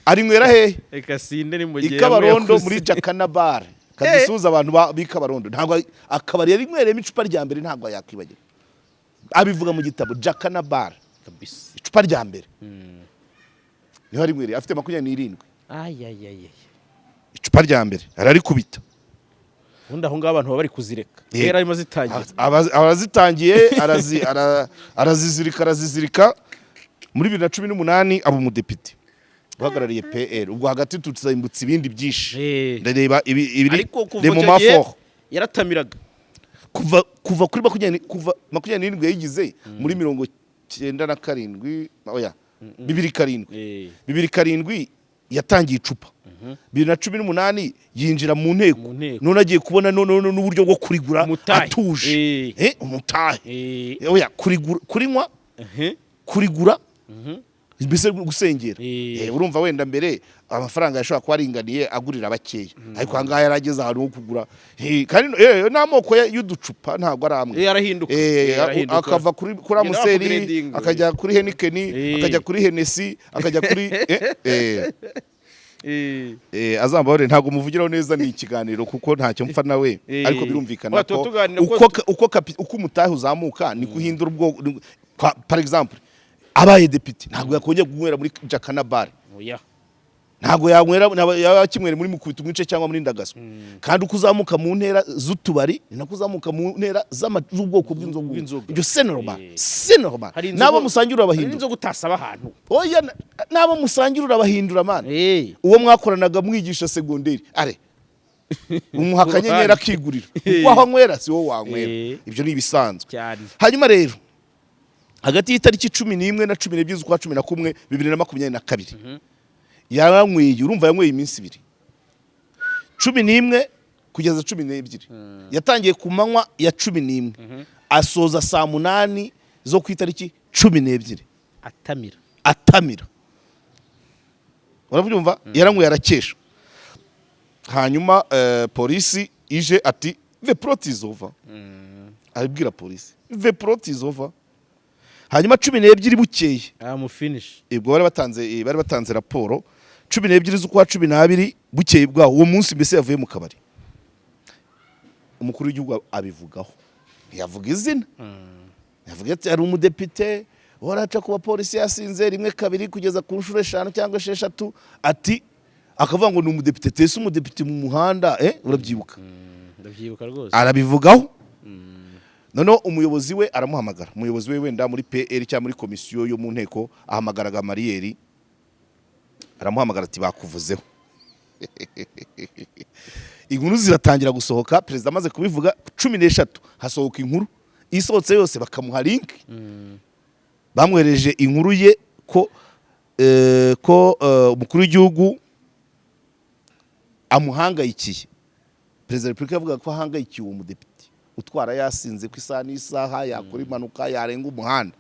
Arinywera hehe? Reka sinde, ni mu gihe I Kabarondo. yakuze. Muri Jakana Bar. Kadusuhuza abantu b'i Kabarondo. Ntabwo akabari yarinywereyemo icupa rya mbere ntabwo yakwibagira. Abivuga mu gitabo, Jakana Bar. Kabisa. Icupa rya mbere niho arinywereye afite 27. Ayayayay. Icupa rya mbere ararikubita. Ubundi aho ngaho abantu baba bari kuzireka. Yego. Kera arimo zitangira. Arazitangiye, arazizirika, arazizirika. Muri 2018 aba umudepite uhagarariye PL. Ubwo hagati tuzimbutse ibindi byinshi. Ndareba ibi ibiri. Ariko kuva les icyo moments gihe forts. yaratamiraga. Kuva kuri makumyabiri, kuva 27 yayigize muri 97, oya, 2007. 2007 yatangiye icupa, 2018 yinjira mu nteko. Mu nteko. None agiye kubona none n'uburyo bwo kurigura. Umutahe. Atuje. Umutahe. Oya, kurigura, kurinywa, kurigura, mbese gusengera. Urumva wenda mbere amafaranga yashobora kuba aringaniye, agurira bakeya, ariko ahangaha yari ageze ahantu ho kugura. Kandi n'amoko y'uducupa ntabwo ari amwe. Arahinduka. Arahinduka. Akava kuri Agenda Amstel, upgrading. akajya kuri Heineken, akajya kuri Hennessy, akajya kuri azambabare, ntabwo muvugiraho neza, ni ikiganiro kuko ntacyo mpfa nawe. Ariko birumvikana Oya, tuba ko tuganira ko uko umutahe uzamuka niko uhindura ubwoko. Par exemple, abaye depite ntabwo yakongera kunywera muri Jakana Bar. Oya. Ntabwo yanywera, ntabwo yaba akinywera muri Mukubita Umwice cyangwa muri Ndagaswa. Kandi uko uzamuka mu ntera z'utubari ni nako uzamuka mu ntera z'ubwoko bw'inzoga. Bw'inzoga. Ibyo c'est normal. C'est normal. Hari inzoga- N'abo musangira hari urabahindura. n'inzoga utasaba ahantu. Oya, n'abo musangira urabahindura, man. Uwo mwakoranaga mwigisha segonderi are umuha akanyenyeri akigurira, kuko aho anywera si wowe wanywera. Ibyo ni ibisanzwe. Cyane. Hanyuma rero hagati y'itariki 11 na 12 z'ukwa 11 2022 yaranyweye. Urumva yanyweye iminsi 2, 11 kugeza 12. Yatangiye ku manywa ya 11, asoza saa 8 zo ku itariki 12. Atamira. Atamira, urabyumva? Yaranyweye arakesha. Hanyuma polisi ije ati: "The plot is over." Arabwira polisi: "The plot is over." Hanyuma 12 bukeye, I'm finish. ubwo bari batanze raporo 12 z'ukwa 12, bukeye bwaho, uwo munsi mbese yavuye mu kabari, umukuru w'igihugu abivugaho. Ntiyavuga izina, yavuga ati: "Hari umudepite uhora aca ku bapolisi yasinze rimwe, kabiri, kugeza ku nshuro eshanu cyangwa esheshatu," ati akavuga ngo ni umudepite tese, umudepite mu muhanda. Urabyibuka? Ndabyibuka rwose. Arabivugaho. Noneho umuyobozi we aramuhamagara, umuyobozi we wenda muri PL cyangwa muri komisiyo yo mu nteko, ahamagara Gamariyeri, aramuhamagara ati: "Bakuvuzeho." Inkuru ziratangira gusohoka. Perezida amaze kubivuga 13 hasohoka inkuru, isohotse yose bakamuha link. Bamwohereje inkuru ye ko umukuru w'igihugu amuhangayikiye. Perezida wa Repubulika yavuga ko ahangayikiye uwo mudepite utwara yasinze, ku isaha n'isaha yakora impanuka, yarenga umuhanda.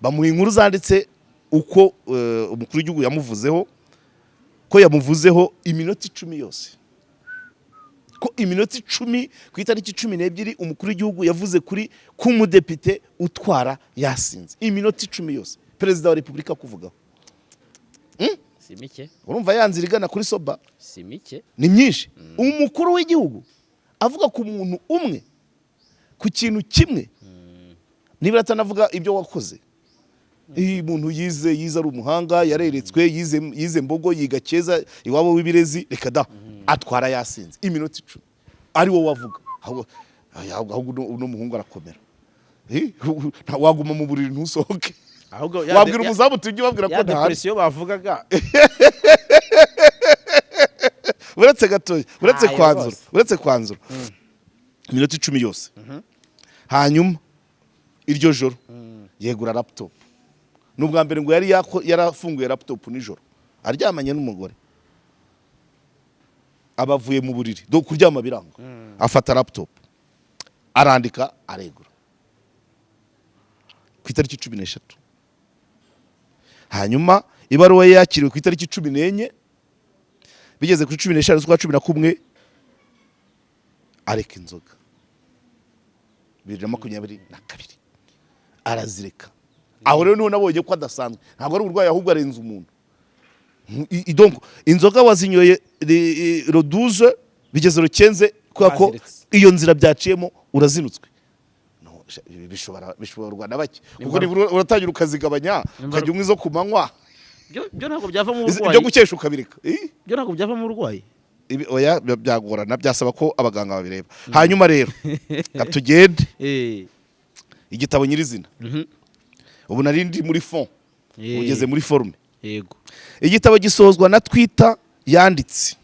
Bamuha inkuru zanditse uko umukuru w'igihugu yamuvuzeho, ko yamuvuzeho iminota 10 yose, ko iminota 10 ku itariki 12 umukuru w'igihugu yavuze kuri k'umudepite utwara yasinze, iminota 10 yose perezida wa Repubulika kuvugaho. Si mike. Urumva ya nzira igana kuri sober. Si mike. Ni myinshi. Umukuru w'igihugu avuga ku muntu umwe, ku kintu kimwe, niba atanavuga ibyo wakoze. Iyo umuntu yize ari umuhanga, yareretswe, yize Mbogo, yiga Keza iwabo w'ibirezi, reka da, atwara yasinze iminota 10 ari wowe wavuga. Ahubwo uno muhungu arakomera. Waguma mu buriri ntusohoke. Ahubwo Wabwira umuzamu uti: "Ujye ubabwira ko ya ntahari." depression bavugaga. Uretse gatoya, uretse Ntayo kwanzura. rwose. Uretse kwanzura, iminota 10 yose. Hanyuma iryo joro yegura laptop. Ni ubwa mbere ngo yari yarafunguye laptop nijoro aryamanye n'umugore. Abavuye mu buriri do kuryama biranga, afata laptop arandika, aregura ku itariki 13. Hanyuma ibaruwa ye yakiriwe ku itariki 14. Bigeze kuri 15 z'ukwa 11 areka inzoga. 2022 arazireka. Aho rero niho nabonye ko adasanzwe. Ntabwo ari uburwayi, ahubwo arenze umuntu. Donc inzoga wazinyoye le 12, bigeze le 15, kubera ko Waziretse. iyo nzira byaciyemo urazinutswe. No, ibi bishoborwa na bake, kuko nibura uratangira ukazigabanya, ukajya unywa izo ku manywa. Byo ntabwo byavamo Ibyo uburwayi. gukesha ukabireka. Eh? Byo ntabwo byavamo uburwayi. Oya, byagorana, byasaba ko abaganga babireba. Hanyuma rero ka tugende. Igitabo nyirizina, ubu nari ndi muri fond, ugeze muri forme. Igitabo gisozwa na Twitter yanditse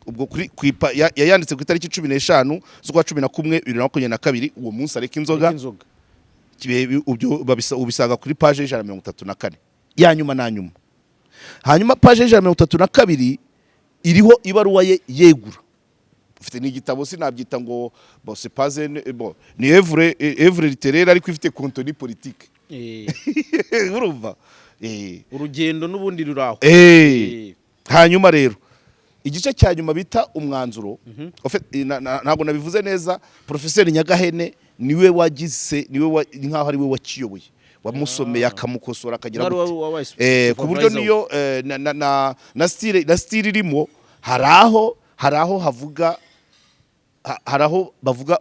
ubwo kuri yayanditse ku itariki 15 z'ukwa 11 2022, uwo munsi areka inzoga. Inzoga. Ubyo ubisanga kuri page y'134 ya nyuma na nyuma. Hanyuma page y'132 iriho ibaruwa ye yegura. Ufite n'igitabo, sinabyita ngo bon, c'est pas un, bon, ni œuvre littéraire, ariko ifite contenu politique. Urumva? Urugendo n'ubundi ruraho. Hanyuma rero igice cya nyuma bita umwanzuro. En fait, ntabwo nabivuze neza. Professeur Nyagahene niwe wagize, niwe nkaho ari we wakiyoboye, wamusomeye, akamukosora, akagira Wari gute. wabaye Ku buryo supervisor. niyo na style irimo, hari aho havuga hari aho bavuga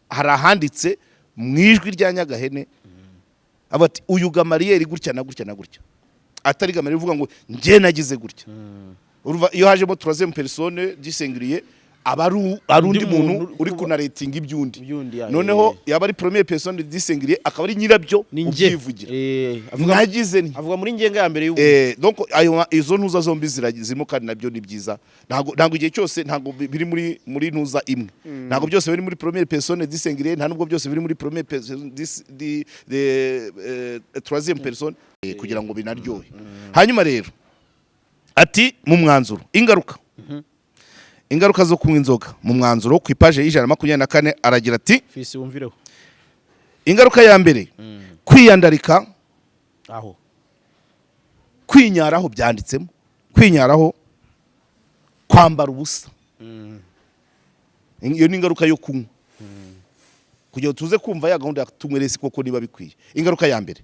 hari ahanditse mu ijwi rya Nyagahene, avuga ati uyu Gamariyeri gutya na gutya na gutya, atari Gamariyeri uvuga ngo njye nagize gutya. Urumva iyo hajemo troisième personne du singulier, aba ari undi undi muntu muntu uri kunaretinga iby'undi. Iby'undi, ya, Noneho yaba ari première personne du singulier, akaba ari nyirabyo Ni njye. ubyivugira. Avuga Nagize nti avuga muri ngenga ya mbere y'ubu. Donc ayo izo ntuza zombi zirimo, kandi nabyo ni byiza. Ntabwo igihe cyose, ntabwo biri muri ntuza imwe, ntabwo byose biri muri première personne du singulier, nta nubwo byose biri muri première personne di de troisième personne, kugira ngo binaryohe. Hanyuma rero ati mu mwanzuro, ingaruka zo kunywa inzoga. Mu mwanzuro ku ipaje y'124 aragira ati: Fisi wumvireho. Ingaruka ya mbere, kwiyandarika. Aho. Kwinyaraho, byanditsemo kwinyaraho, kwambara ubusa. Iyo ni ingaruka yo kunywa. Kugira ngo tuze kumva ya gahunda ya tunyweresi koko niba bikwiye. Ingaruka ya mbere,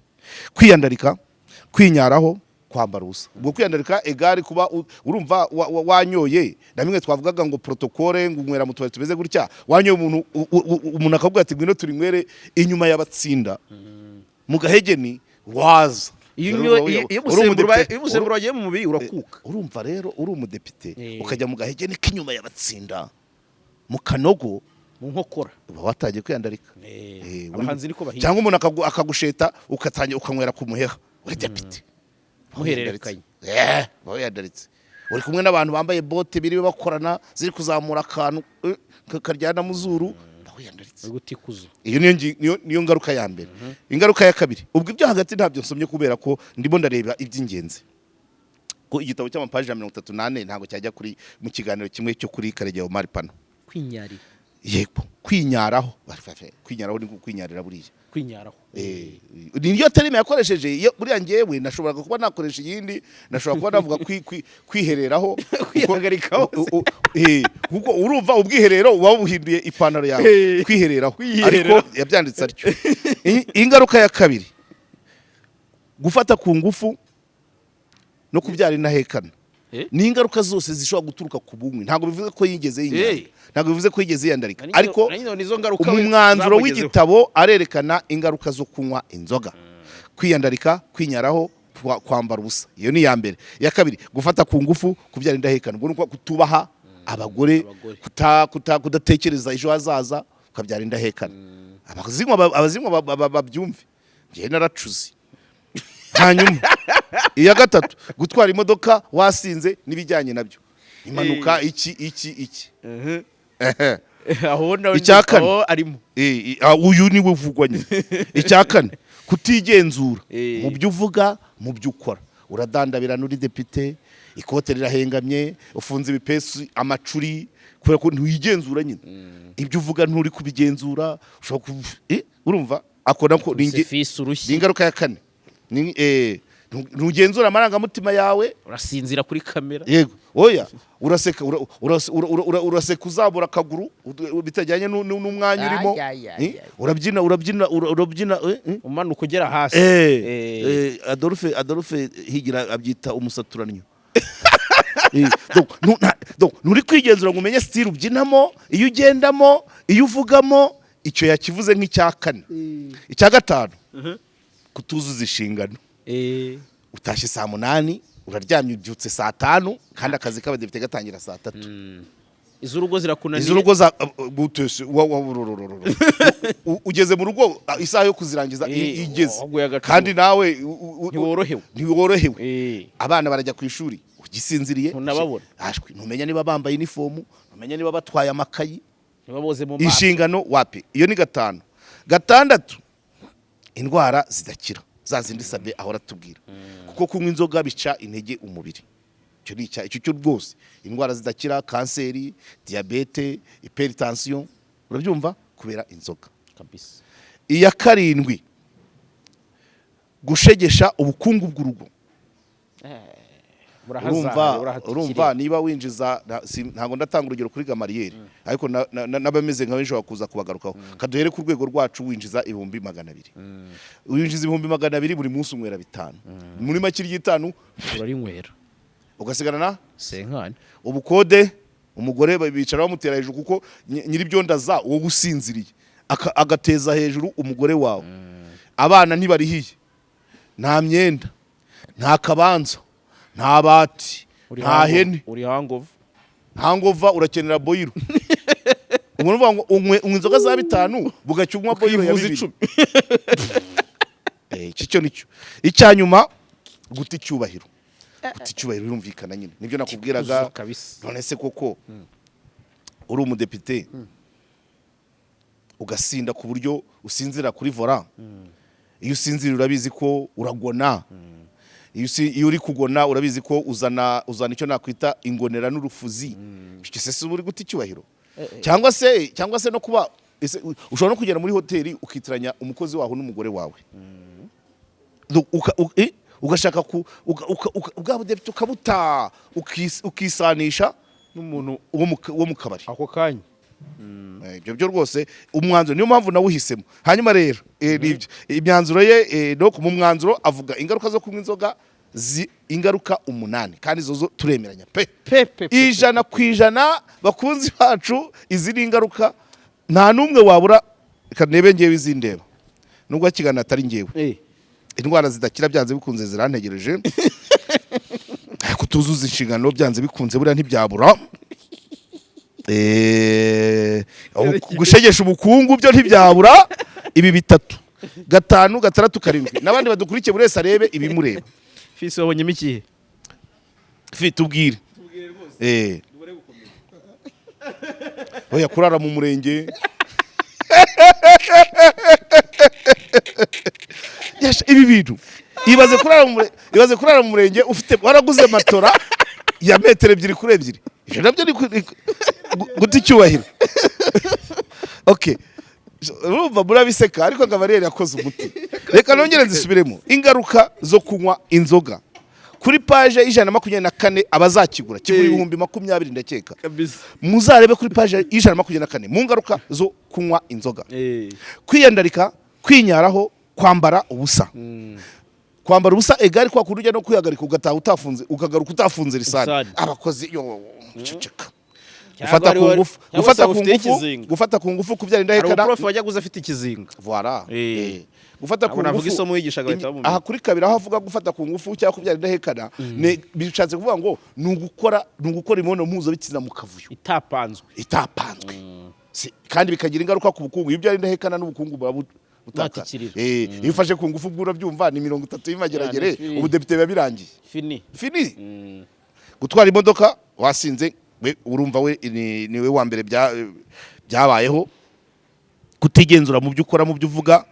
kwiyandarika, kwinyaraho, kwambara ubusa. Ubwo kwiyandarika egari kuba urumva wanyoye, na bimwe twavugaga ngo protocole, ngo unywera mu tubari tumeze gutya. Wanyoye, umuntu umuntu akavuga ati ngwino turinywere inyuma y'abatsinda mu gahegeni, waza. Iyo Rero iyo uri umudepite. Iyo umusemburo wagiye mu mubiri urakuka. Urumva rero uri umudepite, ukajya mu gahegeni k'inyuma y'abatsinda mu kanogo, mu nkokora. Uba watangiye kwiyandarika. Abahanzi niko bahinga. Cyangwa umuntu akagusheta, ugatangira ukanywera ku muheha uri depite. Muhererekanye. Uba wiyandaritse. Uri kumwe n'abantu bambaye bote biriwe bakorana, ziri kuzamura akantu karyana mu zuru, uba wiyandaritse. Uri gutikuza. Iyo niyo niyo ngaruka ya mbere. Ingaruka ya kabiri, ubwo ibyo hagati ntabyo nsomye kubera ko ndimo ndareba iby'ingenzi, ko igitabo cy'amapaji ya 34 ntabwo cyajya kuri mu kiganiro kimwe cyo kuri Karegeya Omar Pano. Kwinyarira. Yego, kwinyaraho. Kwinyaraho ni kwinyarira buriya. Kwinyaraho. Niyo terme yakoresheje. Iyo buriya ngewe nashoboraga kuba nakoresha iyindi, nashobora kuba navuga kwihereraho. Kwihagarikaho. Kuko urumva ubwiherero uba buhinduye ipantaro yawe. Kwihereraho. Kwihereraho. Ariko yabyanditse atyo. Ingaruka ya kabiri, gufata ku ngufu no kubyara intahekana. Ni ingaruka zose zishobora guturuka ku bunywi. Ntabwo bivuze ko yigeze yinyara, ntabwo bivuze ko yigeze yiyandarika, ariko nizo ngaruka mu we mwanzuro zamugezeho. w'igitabo arerekana ingaruka zo kunywa inzoga: kwiyandarika, kwinyaraho, kwambara ubusa. Iyo ni iya mbere. Iya kabiri, gufata ku ngufu, kubyara indahekana. Ubwo ni ukuvuga kutubaha abagore, Abagore. Kudatekereza ejo hazaza, ukabyara indahekana. Abazinywa babyumve, njyewe naracuze. Hanyuma iya gatatu, gutwara imodoka wasinze n'ibijyanye nabyo, impanuka, iki iki iki. Ehe. Aho nawe Icya kane. Aho arimo. Uyu niwe uvugwa nyine. Icya kane, kutigenzura mu byo uvuga, mu byo ukora. Uradandabirana uri depite. Ikote rirahengamye, ufunze ibipesu, amacuri, kubera ko ntiwigenzura nyine. Ibyo uvuga nturi kubigenzura, ushobora urumva ako nako ni Fisi ni urushyi. Ingaruka ya kane ni ntugenzura amarangamutima yawe. Urasinzira kuri kamera. Yego, oya, uraseka, uraseka uzamura akaguru bitajyanye n'umwanya urimo. Ay, ay, ay, ay. Urabyina, urabyina, urabyina. Umanuka ugera hasi. Adolphe Higira abyita umusaturanyo. Donc, donc, nturi kwigenzura ngo umenye style ubyinamo, iyo ugendamo, iyo uvugamo. Icyo yakivuze nk'icya kane. Icya gatanu, kutuzuza inshingano. Utashye saa 8, uraryamye, ubyutse saa 5, kandi akazi k'abadepite gatangira saa 3. Iz'urugo zirakunaniye. Iz'urugo za gutese wa rururururu. Ugeze mu rugo, isaha yo kuzirangiza igeze. Waguye agacuho. Kandi nawe Ntiworohewe. Ntiworohewe. Abana barajya ku ishuri ugisinziriye. Ntunababona. Ashwi, ntumenya niba bambaye inifomu, ntumenya niba batwaye amakayi. Ntibaboze mu maso. Inshingano wapi. Iyo ni gatanu. Gatandatu, indwara zidakira, za zindi Sabe ahora atubwira, kuko kunywa inzoga bica intege umubiri. Icyo ni icyo cyo rwose. Indwara zidakira, kanseri, diyabete, hypertension, urabyumva, kubera inzoga. Kabisa. Iya karindwi, gushegesha ubukungu bw'urugo. Burahazahara. Urumva? Burahatikirira. Urumva niba winjiza ntabwo ndatanga urugero kuri Gamariyeri, ariko n'abameze nka benshi kuza kubagarukaho. Kaduhere ku rwego rwacu. Winjiza 200,000, winjiza 200,000, buri munsi unywera bitanu, muri make iry'itanu urarinywera. Ugasigara na senkani. Ubukode, umugore bicara bamutera hejuru, kuko nyir'ibyondaza wowe usinziriye, agateza hejuru umugore wawe. Abana ntibarihiye, nta myenda, nta kabanza, nta bati, nta hene. Uri hangover. Hangover, urakenera boyiro. Ubwo ni ukuvuga ngo unywa inzoga za bitanu, bugacya unywa boyiro ya ukivuza bibiri. 10. Iki cyo nicyo. Icya nyuma, guta icyubahiro. Guta icyubahiro birumvikana nyine, nibyo nakubwiraga. Kuzuza kabisa. None se koko uri umudepite, ugasinda ku buryo usinzira kuri volant? Iyo usinzira urabizi ko uragona. Iyo uri kugona urabizi ko uzana icyo nakwita ingonera n'urufuzi. Icyo se uba uri guta icyubahiro? Cyangwa se no kuba ese ushobora no kugera muri hoteli ukitiranya umukozi waho n'umugore wawe. Ugashaka ku bwa budepite ukabuta, ukisanisha n'umuntu wo mu kabari ako kanya. Ibyo byo rwose umwanzuro niyo mpamvu nawuhisemo. Hanyuma rero nibyo imyanzuro ye. No mu mwanzuro avuga ingaruka zo kunywa inzoga, ingaruka umunani, kandi izo zo turemeranya pe. Pe pe pe. 100%. Bakunzi bacu, izi ni ingaruka nta n'umwe wabura. Reka ndebe ngewe izindeba, nubwo kiganiro atari ngewe. Indwara zidakira byanze bikunze zirantegereje. Kutuzuza inshingano byanze bikunze buriya ntibyabura. Gushegesha ubukungu byo ntibyabura. Ibi bitatu, gatanu, gatandatu, karindwi, n'abandi badukurikiye, buri wese arebe ibimureba. Fisi, wabonyemo ikihe? Fi, tubwire. Oya, kurara mu murenge. Yasha, ibi bintu, ibaze kurara mu murenge ufite waraguze matora ya metero 2 kuri 2. Ibyo nabyo ni guta icyubahiro. Okay, urumva murabiseka, ariko Gamariyeri yakoze umuti. Reka nongere nzisubiremo. Ingaruka zo kunywa inzoga kuri paje y'124. Abazakigura, kigura 20,000 ndakeka. Kabisa. Muzarebe kuri paje y'124 mu ngaruka zo kunywa inzoga: kwiyandarika, kwinyaraho, kwambara ubusa. Kwambara ubusa egari kwa kundi ujya no kwihagarika ugataha utafunze, ukagaruka utafunze risani. Risani. Abakozi yo ceceka. Cyangwa Gufata ku ngufu, cyangwa gufata se ku ufite ngufu, ikizinga. Gufata ku ngufu, kubyara Hari indahekana. umuprofe wajya guza afite ikizinga. Voilà. Gufata ku Ntabwo navuga ngufu. isomo yigishaga bahita bamumenya. Aha kuri kabiri aho avuga gufata ku ngufu cyangwa kubyara indahekana, bishatse kuvuga ngo ni ugukora imibonano mpuzabitsina mu kavuyo. Itapanzwe. Itapanzwe. Kandi bikagira ingaruka ku bukungu. Iyo ubyara indahekana n'ubukungu buba butakara. Bwatikirira. Iyo ufashe ku ngufu ubwo urabyumva, ni 30 y'Imageragere. Ya, ni fini. Ubudepite biba birangiye. Fini. Fini. Gutwara imodoka wasinze, we urumva we ni we wa mbere byabayeho. Kutigenzura mu byo ukora, mu byo uvuga,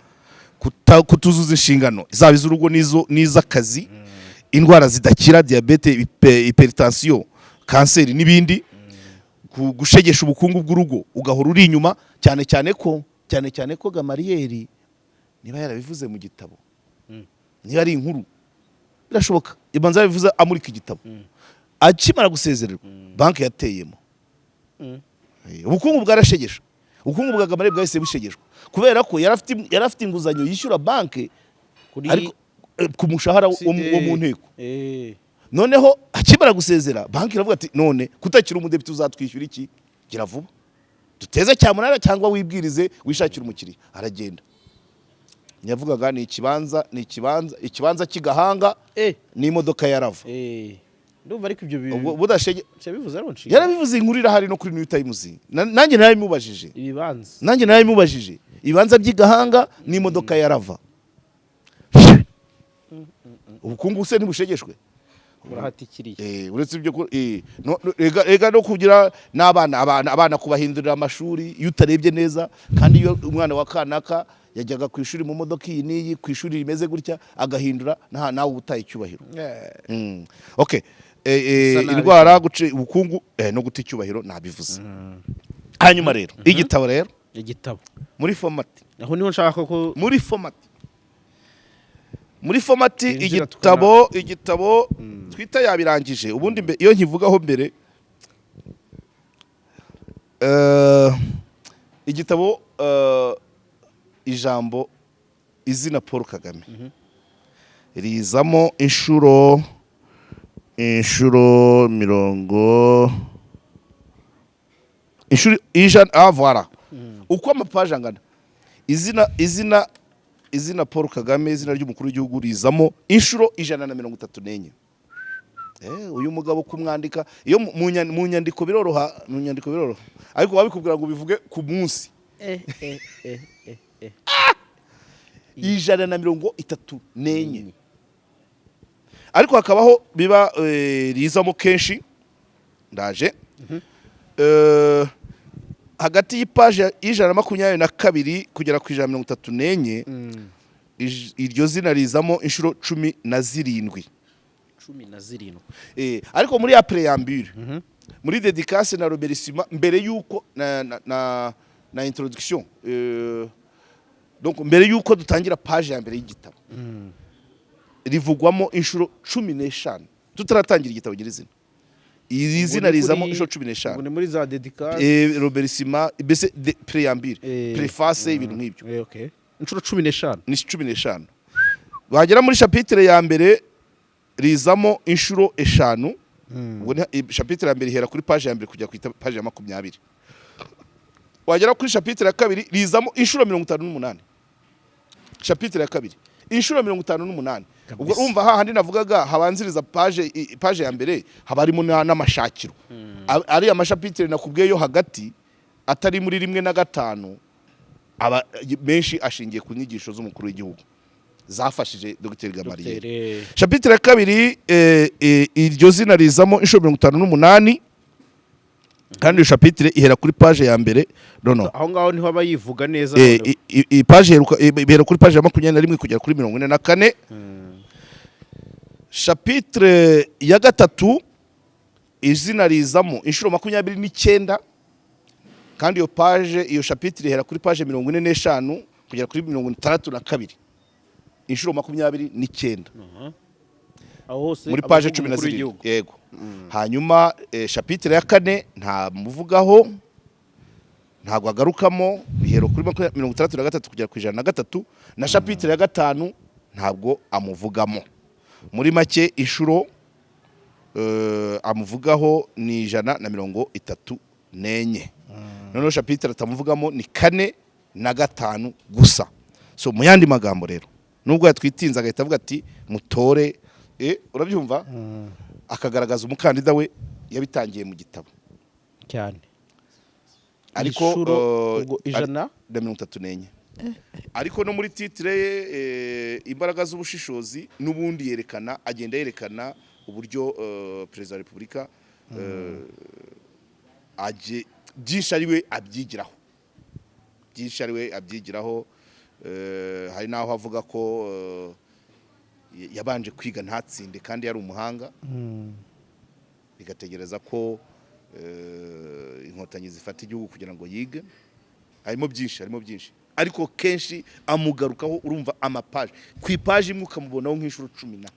kutuzuza inshingano zaba iz'urugo n'iz'akazi. Indwara zidakira, diyabete, hypertension, kanseri n'ibindi, gushegesha ubukungu bw'urugo, ugahora uri inyuma, cyane cyane ko Gamariyeri niba yarabivuze mu gitabo, niba ari inkuru, birashoboka ibanza yabivuze amurika igitabo, akimara gusezererwa banki yateyemo. Ubukungu bwarashegesha. Ubukungu bwa Gamariyeri bwahise bushegeshwa kubera ko yari afite inguzanyo yishyura banki Kuri ariko ku mushahara wo mu nteko. Noneho akimara gusezera, banki iravuga ati: "None kutakira umudepite, uzatwishyura iki? Gira vuba duteze cyamunara cyangwa wibwirize wishakire umukiriya." Aragenda. Yavugaga ni ikibanza cy'igahanga n'imodoka ya Rava. Ndumva ariko ibyo Ubwo bintu budashege yabivuze ari inshinga. Yarabivuze, inkuru irahari no kuri New Times. Nanjye narabimubajije. Ibibanza. Nanjye narabimubajije, ibibanza by'igahanga n'imodoka ya Rava. Ubukungu se ntibushegeshwe? Burahatikiriye. Uretse ibyo rega no kugira n'abana, abana kubahindurira amashuri iyo utarebye neza. Kandi iyo umwana wa kanaka yajyaga ku ishuri mu modoka iyi n'iyi, ku ishuri rimeze gutya, agahindura, nawe uba utaye icyubahiro. Okay. Bisa nabi. Indwara, guca ubukungu, no guta icyubahiro nabivuze. Hanyuma rero igitabo rero, Igitabo. muri format, Aho niho nshaka ko muri format Twinjira. Igitabo twita yabirangije ubundi iyo nkivugaho mbere, igitabo, ijambo izina Paul Kagame rizamo inshuro mirongo, inshuro 100. Ah, voilà, uko amapaje angana, izina Paul Kagame, izina ry'umukuru w'igihugu, rizamo inshuro 134. Uyu mugabo kumwandika iyo mu nyandiko biroroha, mu nyandiko biroroha, ariko wabikubwira ngo bivuge ku munsi, 134. Ariko hakabaho biba rizamo kenshi. Ndaje. Hagati y'ipaje y'122 kugera ku 134, iryo zina rizamo inshuro 17. 17. Ariko muri ya préambule, muri dédicace na remerciement, mbere yuko na introduction, donc mbere yuko dutangira page ya mbere y'igitabo, rivugwamo inshuro 15 tutaratangira igitabo nyirizina. Iri zina rizamo inshuro cumi Ubwo n'eshanu ni muri za dédicace. Remerciement, mbese préambule, préface, ibintu nk'ibyo. Okay. Inshuro 15. Ni 15. Wagera muri chapitre ya mbere, rizamo inshuro 5. Ubwo ni chapitre ya mbere ihera kuri page ya mbere kujya ku page ya 20. Wagera kuri chapitre ya kabiri, rizamo inshuro 58. Chapitre ya kabiri, inshuro 58. Ubwo urumva hahandi navugaga habanziriza page ya mbere, haba harimo n'amashakiro. Ariya mashapitre nakubwiye yo hagati atari muri rimwe na gatanu, aba menshi ashingiye ku nyigisho z'umukuru w'igihugu zafashije Dr Gamariye. Dr. Chapitre ya kabiri, iryo zina rizamo inshuro 58, kandi iyo chapitre ihera kuri page ya mbere, no. Aho ngaho niho aba yivuga neza. Noneho. Page ihera kuri page ya 21 kugera kuri 44. Chapitre ya gatatu, izina rizamo inshuro 29, kandi iyo page, iyo chapitre ihera kuri page 45 kugera kuri 62. Inshuro 29. Aho hose Muri aba page avuga cumi na umukuru zirindwi w'igihugu. Yego. Hanyuma chapitre ya kane nta muvugaho, ntabwo agarukamo, bihera kuri 63 kugera ku 103. Na chapitre ya gatanu ntabwo amuvugamo. Muri make, inshuro amuvugaho ni 134. Noneho chapitre atamuvugamo ni kane na gatanu gusa. So mu yandi magambo rero, nubwo yatwitinze agahita avuga ati mutore, urabyumva, akagaragaza umukandida we, yabitangiye mu gitabo. Cyane. Ariko Inshuro ubwo ijana na 34. Ariko no muri titre ye, imbaraga z'ubushishozi, n'ubundi yerekana, agenda yerekana uburyo perezida wa repubulika byinshi ari we abyigiraho, byinshi ari we abyigiraho. Hari n'aho avuga ko Yabanje kwiga ntatsinde kandi yari umuhanga, bigategereza ko Inkotanyi zifata igihugu kugira ngo yige. Harimo byinshi, harimo byinshi, ariko kenshi amugarukaho. Urumva amapaje, ku ipaji imwe ukamubonaho nk'inshuro 10 na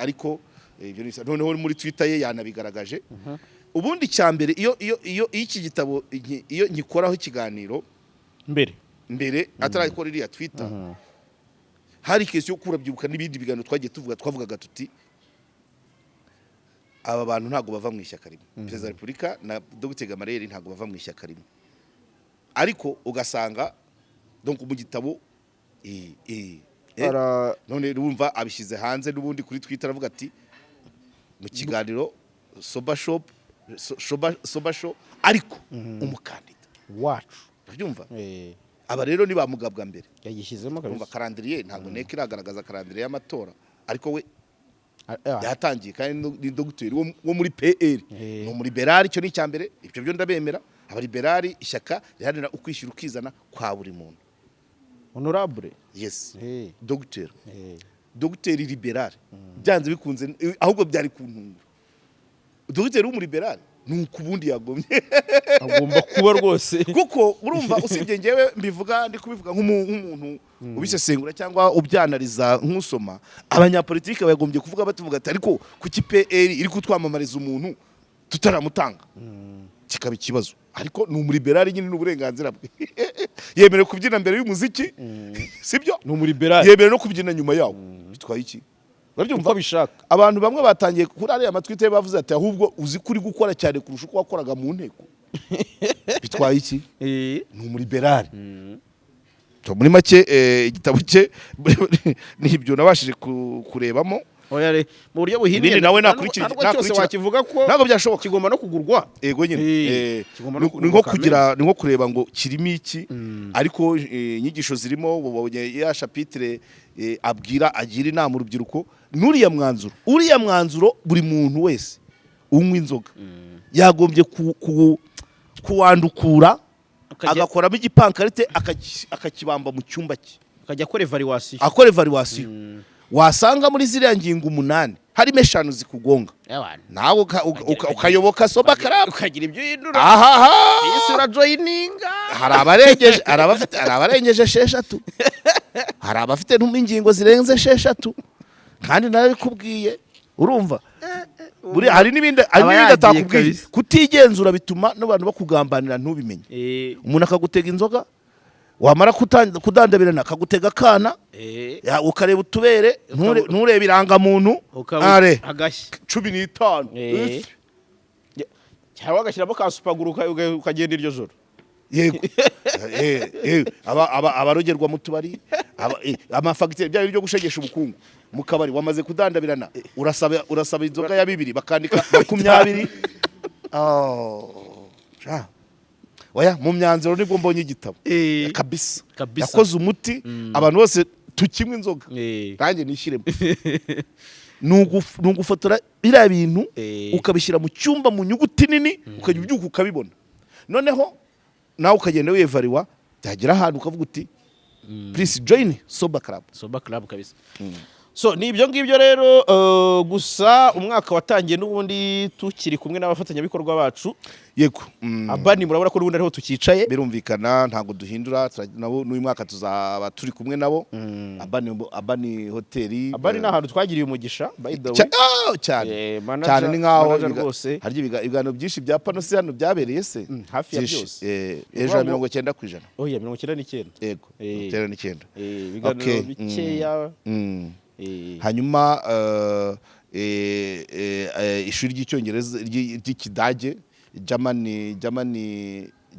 ariko ibyo ni noneho muri Twitter ye yanabigaragaje. Ubundi cya mbere, iyo iki gitabo iyo nkikoraho ikiganiro mbere, mbere atarakora iriya Twitter, hari case yo kurabyibuka n'ibindi biganiro twagiye tuvuga, twavugaga tuti aba bantu ntabwo bava mu ishyaka rimwe, Perezida wa Repubulika na Dr Gamaliel ntabwo bava mu ishyaka rimwe, ariko ugasanga donc mu gitabo none urumva abishyize hanze n'ubundi kuri Twitter, aravuga ati mu kiganiro Sober Shop, Sober Show, ariko umukandida wacu. Urabyumva? Aba rero ni ba mugabwa mbere. Yagishyizemo Urumva kabisa. Calendrier, ntabwo NEC iragaragaza calendrier y'amatora, ariko we Ah, yatangiye kandi ni dogiteri wo muri PL, ni umuriberali. Icyo ni icya mbere, ibyo byo ndabemera. Abaliberali, ishyaka riharanira ukwishyira ukizana kwa buri muntu. Honorable. Yes, dogiteri, dogiteri liberal byanze bikunze, ahubwo byari kuntungura dogiteri w'umuriberali ni uku ubundi yagomye agomba kuba rwose. Kuko urumva, usibye ngewe mbivuga, ndi kubivuga nk'umuntu ubisesengura cyangwa ubyanariza nk'usoma, abanyapolitike bagombye kuvuga batuvuga ati ariko kuki PL iri kutwamamariza umuntu tutaramutanga, kikaba ikibazo. Ariko ni umuriberali nyine, ni uburenganzira bwe, yemerewe kubyina mbere y'umuziki, sibyo? Ni umuriberali. Yemerewe no kubyina nyuma yawo, bitwaye iki? Urabyumva? Uko abishaka. Abantu bamwe batangiye kuri ariya matwite bavuze ati ahubwo uzi ko uri gukora cyane kurusha uko wakoraga mu nteko, bitwaye iki? Ni umuriberali. So, muri make, igitabo cye ni ibyo nabashije kurebamo. Oya, mu buryo buhiniye Ibindi nawe ntabwo cyose nakurikira- wakivuga ko Ntabwo byashoboka. kigomba no kugurwa. Ego nyine. Kigomba no Ni nko kugurwa. kugira, ni nko kureba ngo kirimo iki, ariko inyigisho zirimo, wabonye ya chapitre abwira, agira inama urubyiruko, n'uriya mwanzuro, uriya mwanzuro buri muntu wese unywa inzoga yagombye kuwandukura, agakoramo igipankarite, akakibamba mu cyumba cye, akajya akora evaluation. Akora evaluation, wasanga muri ziriya ngingo umunani harimo eshanu zikugonga, nawe ukayoboka Sober Club. Ukagira ibyo uhindura. Ahaha. Isi urajoyininga. Hari abarengeje, hari abarengeje esheshatu, hari abafite ingingo zirenze esheshatu, kandi narabikubwiye. Urumva, buriya hari n'ibindi, hari Aba n'ibindi yagiye atakubwiye. kabisa. Kutigenzura bituma n'abantu bakugambanira ntubimenye. Umuntu akagutega inzoga, wamara kudandabirana akagutega akana, ukareba utubere, nturebe irangamuntu. Are agashya. 15. Cyangwa agashyiramo ka supaguru, ukagenda iryo joro. Yego. Abarogerwa mu tubari, amafagitire, bya bindi byo gushegesha ubukungu mu kabari, wamaze kudandabirana, urasaba inzoga ya bibiri, bakandika 20. Oh, sha. Oya, mu myanzuro nibwo mbonye igitabo kabisa. Kabisa. Yakoze umuti, abantu bose tukinywa inzoga, nanjye nishyiremo. Ni ugufotora biriya bintu, ukabishyira mu cyumba mu nyuguti nini, ukajya ubyuka ukabibona, noneho nawe ukagenda wiyevariwa, byagera ahantu ukavuga uti please join Sober Club. Sober Club kabisa. So ni ibyo ngibyo rero. Gusa umwaka watangiye n'ubundi tukiri kumwe n'abafatanyabikorwa bacu. Yego. Abani, murabona ko n'ubundi ariho tukicaye. Birumvikana, ntabwo duhindura, nabo n'uyu mwaka tuzaba turi kumwe nabo, Abani Hoteli. Abani ni ahantu twagiriye umugisha, by the way. Cyane. Cyane, ni nkaho Manager rwose. Harya ibiganiro byinshi bya pano se hano byabereye se? Hafi ya Byinshi. byose. Hejuru ya 90%. Oya, 99. Yego, 99. Ibiganiro bikeya. Hanyuma ishuri ry'Icyongereza, ry'Ikidage, Germany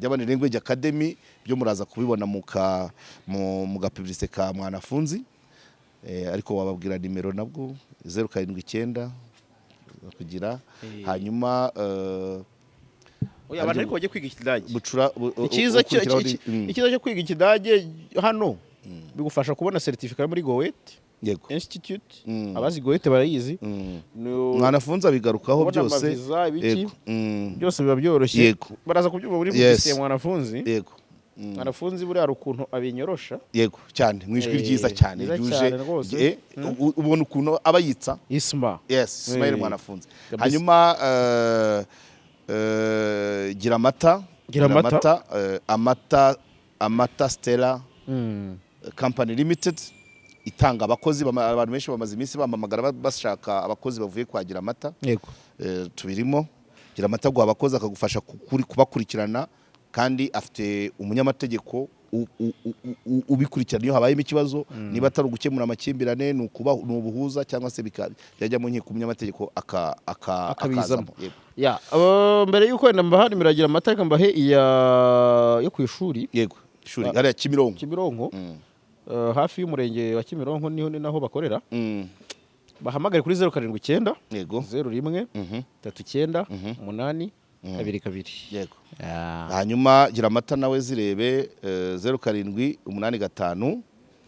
Language Academy, byo muraza kubibona mu ga publicité ka Mwanafunzi. Ariko wababwira nimero nabwo, 079 kugira hanyuma Oya, abantu ariko bajye kwiga Ikidage. Bucura Icyiza cyo ukurikiraho icyiza cyo kwiga Ikidage hano, bigufasha kubona certificat muri Goethe Institute. Abazi Goethe barayizi. Mwanafunzi abigarukaho Kubona byose. amaviza, ibiki. Yego. Byose biba byoroshye. Yego. Baraza kubyumva muri publicité ya Mwanafunzi. Yego. Mwanafunzi buriya hari ukuntu abinyorosha. Yego, cyane, mu ijwi ryiza cyane, ryiza ryuje. Cyane rwose. Ubona ukuntu aba yitsa. Isma. Yes, Ismail Mwanafunzi. Hanyuma Gira Amata. Gira Amata. Amata Stella Company Limited itanga abakozi. Abantu benshi bamaze iminsi bampamagara bashaka abakozi bavuye kwa Gira Amata. Tubirimo. Gira Amata guha abakozi, akagufasha kubakurikirana, kandi afite umunyamategeko ubikurikirana iyo habayemo ikibazo. Niba atari ugukemura amakimbirane, ni ubuhuza, cyangwa se byajya mu nkiko, umunyamategeko akabizamo. akazamo. Yego. Ya, mbere y'uko wenda mbaha nimero ya Gira Amata, reka mbahe iya yo ku ishuri. Yego, ishuri hariya Kimironko. Kimironko. Hafi y'umurenge wa Kimironko niho, ni naho bakorera. Bahamagare kuri 079 01 39 8 22. Yego. Ah. Hanyuma Gira Amata nawe zirebe, 0785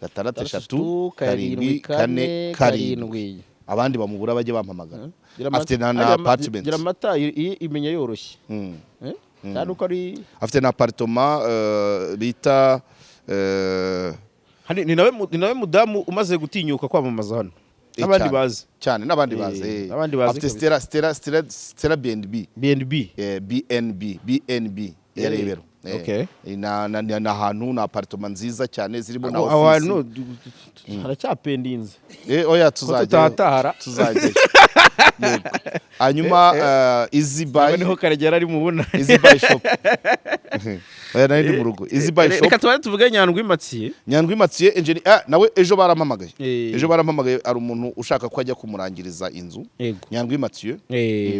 6 3 7 4 7. Abandi bamubura bajye bampamagara. Gira Amata- Afite na Gira apartment. Gira Amata imenya yoroshye. Eh? Kandi uko ari Afite na appartement bita Hani ni nawe mudamu umaze gutinyuka kwamamaza hano n'abandi cyane. bazi. Cyane, n'abandi bazi. N'abandi bazi Afite kabisa. Stella B&B. BNB. BNB ya Rebero. Na ahantu na appartement nziza cyane zirimo na Aho office. hantu haracyapendinze. Oya, ko tuzajyayo. Tutatahara. Tuzajyayo. Yego. Hanyuma Easy Buy. Niho Karegera ari mu bunani. Easy Buy Shop. Oya, nari ndi mu rugo. Easy Buy Shop. Reka tubanze tuvuge Nyandwi Matsiye. Nyandwi Matsiye engineer, nawe ejo barampamagaye. Ejo barampamagaye, ari umuntu ushaka ko ajya kumurangiriza inzu. Nyandwi Matsiye.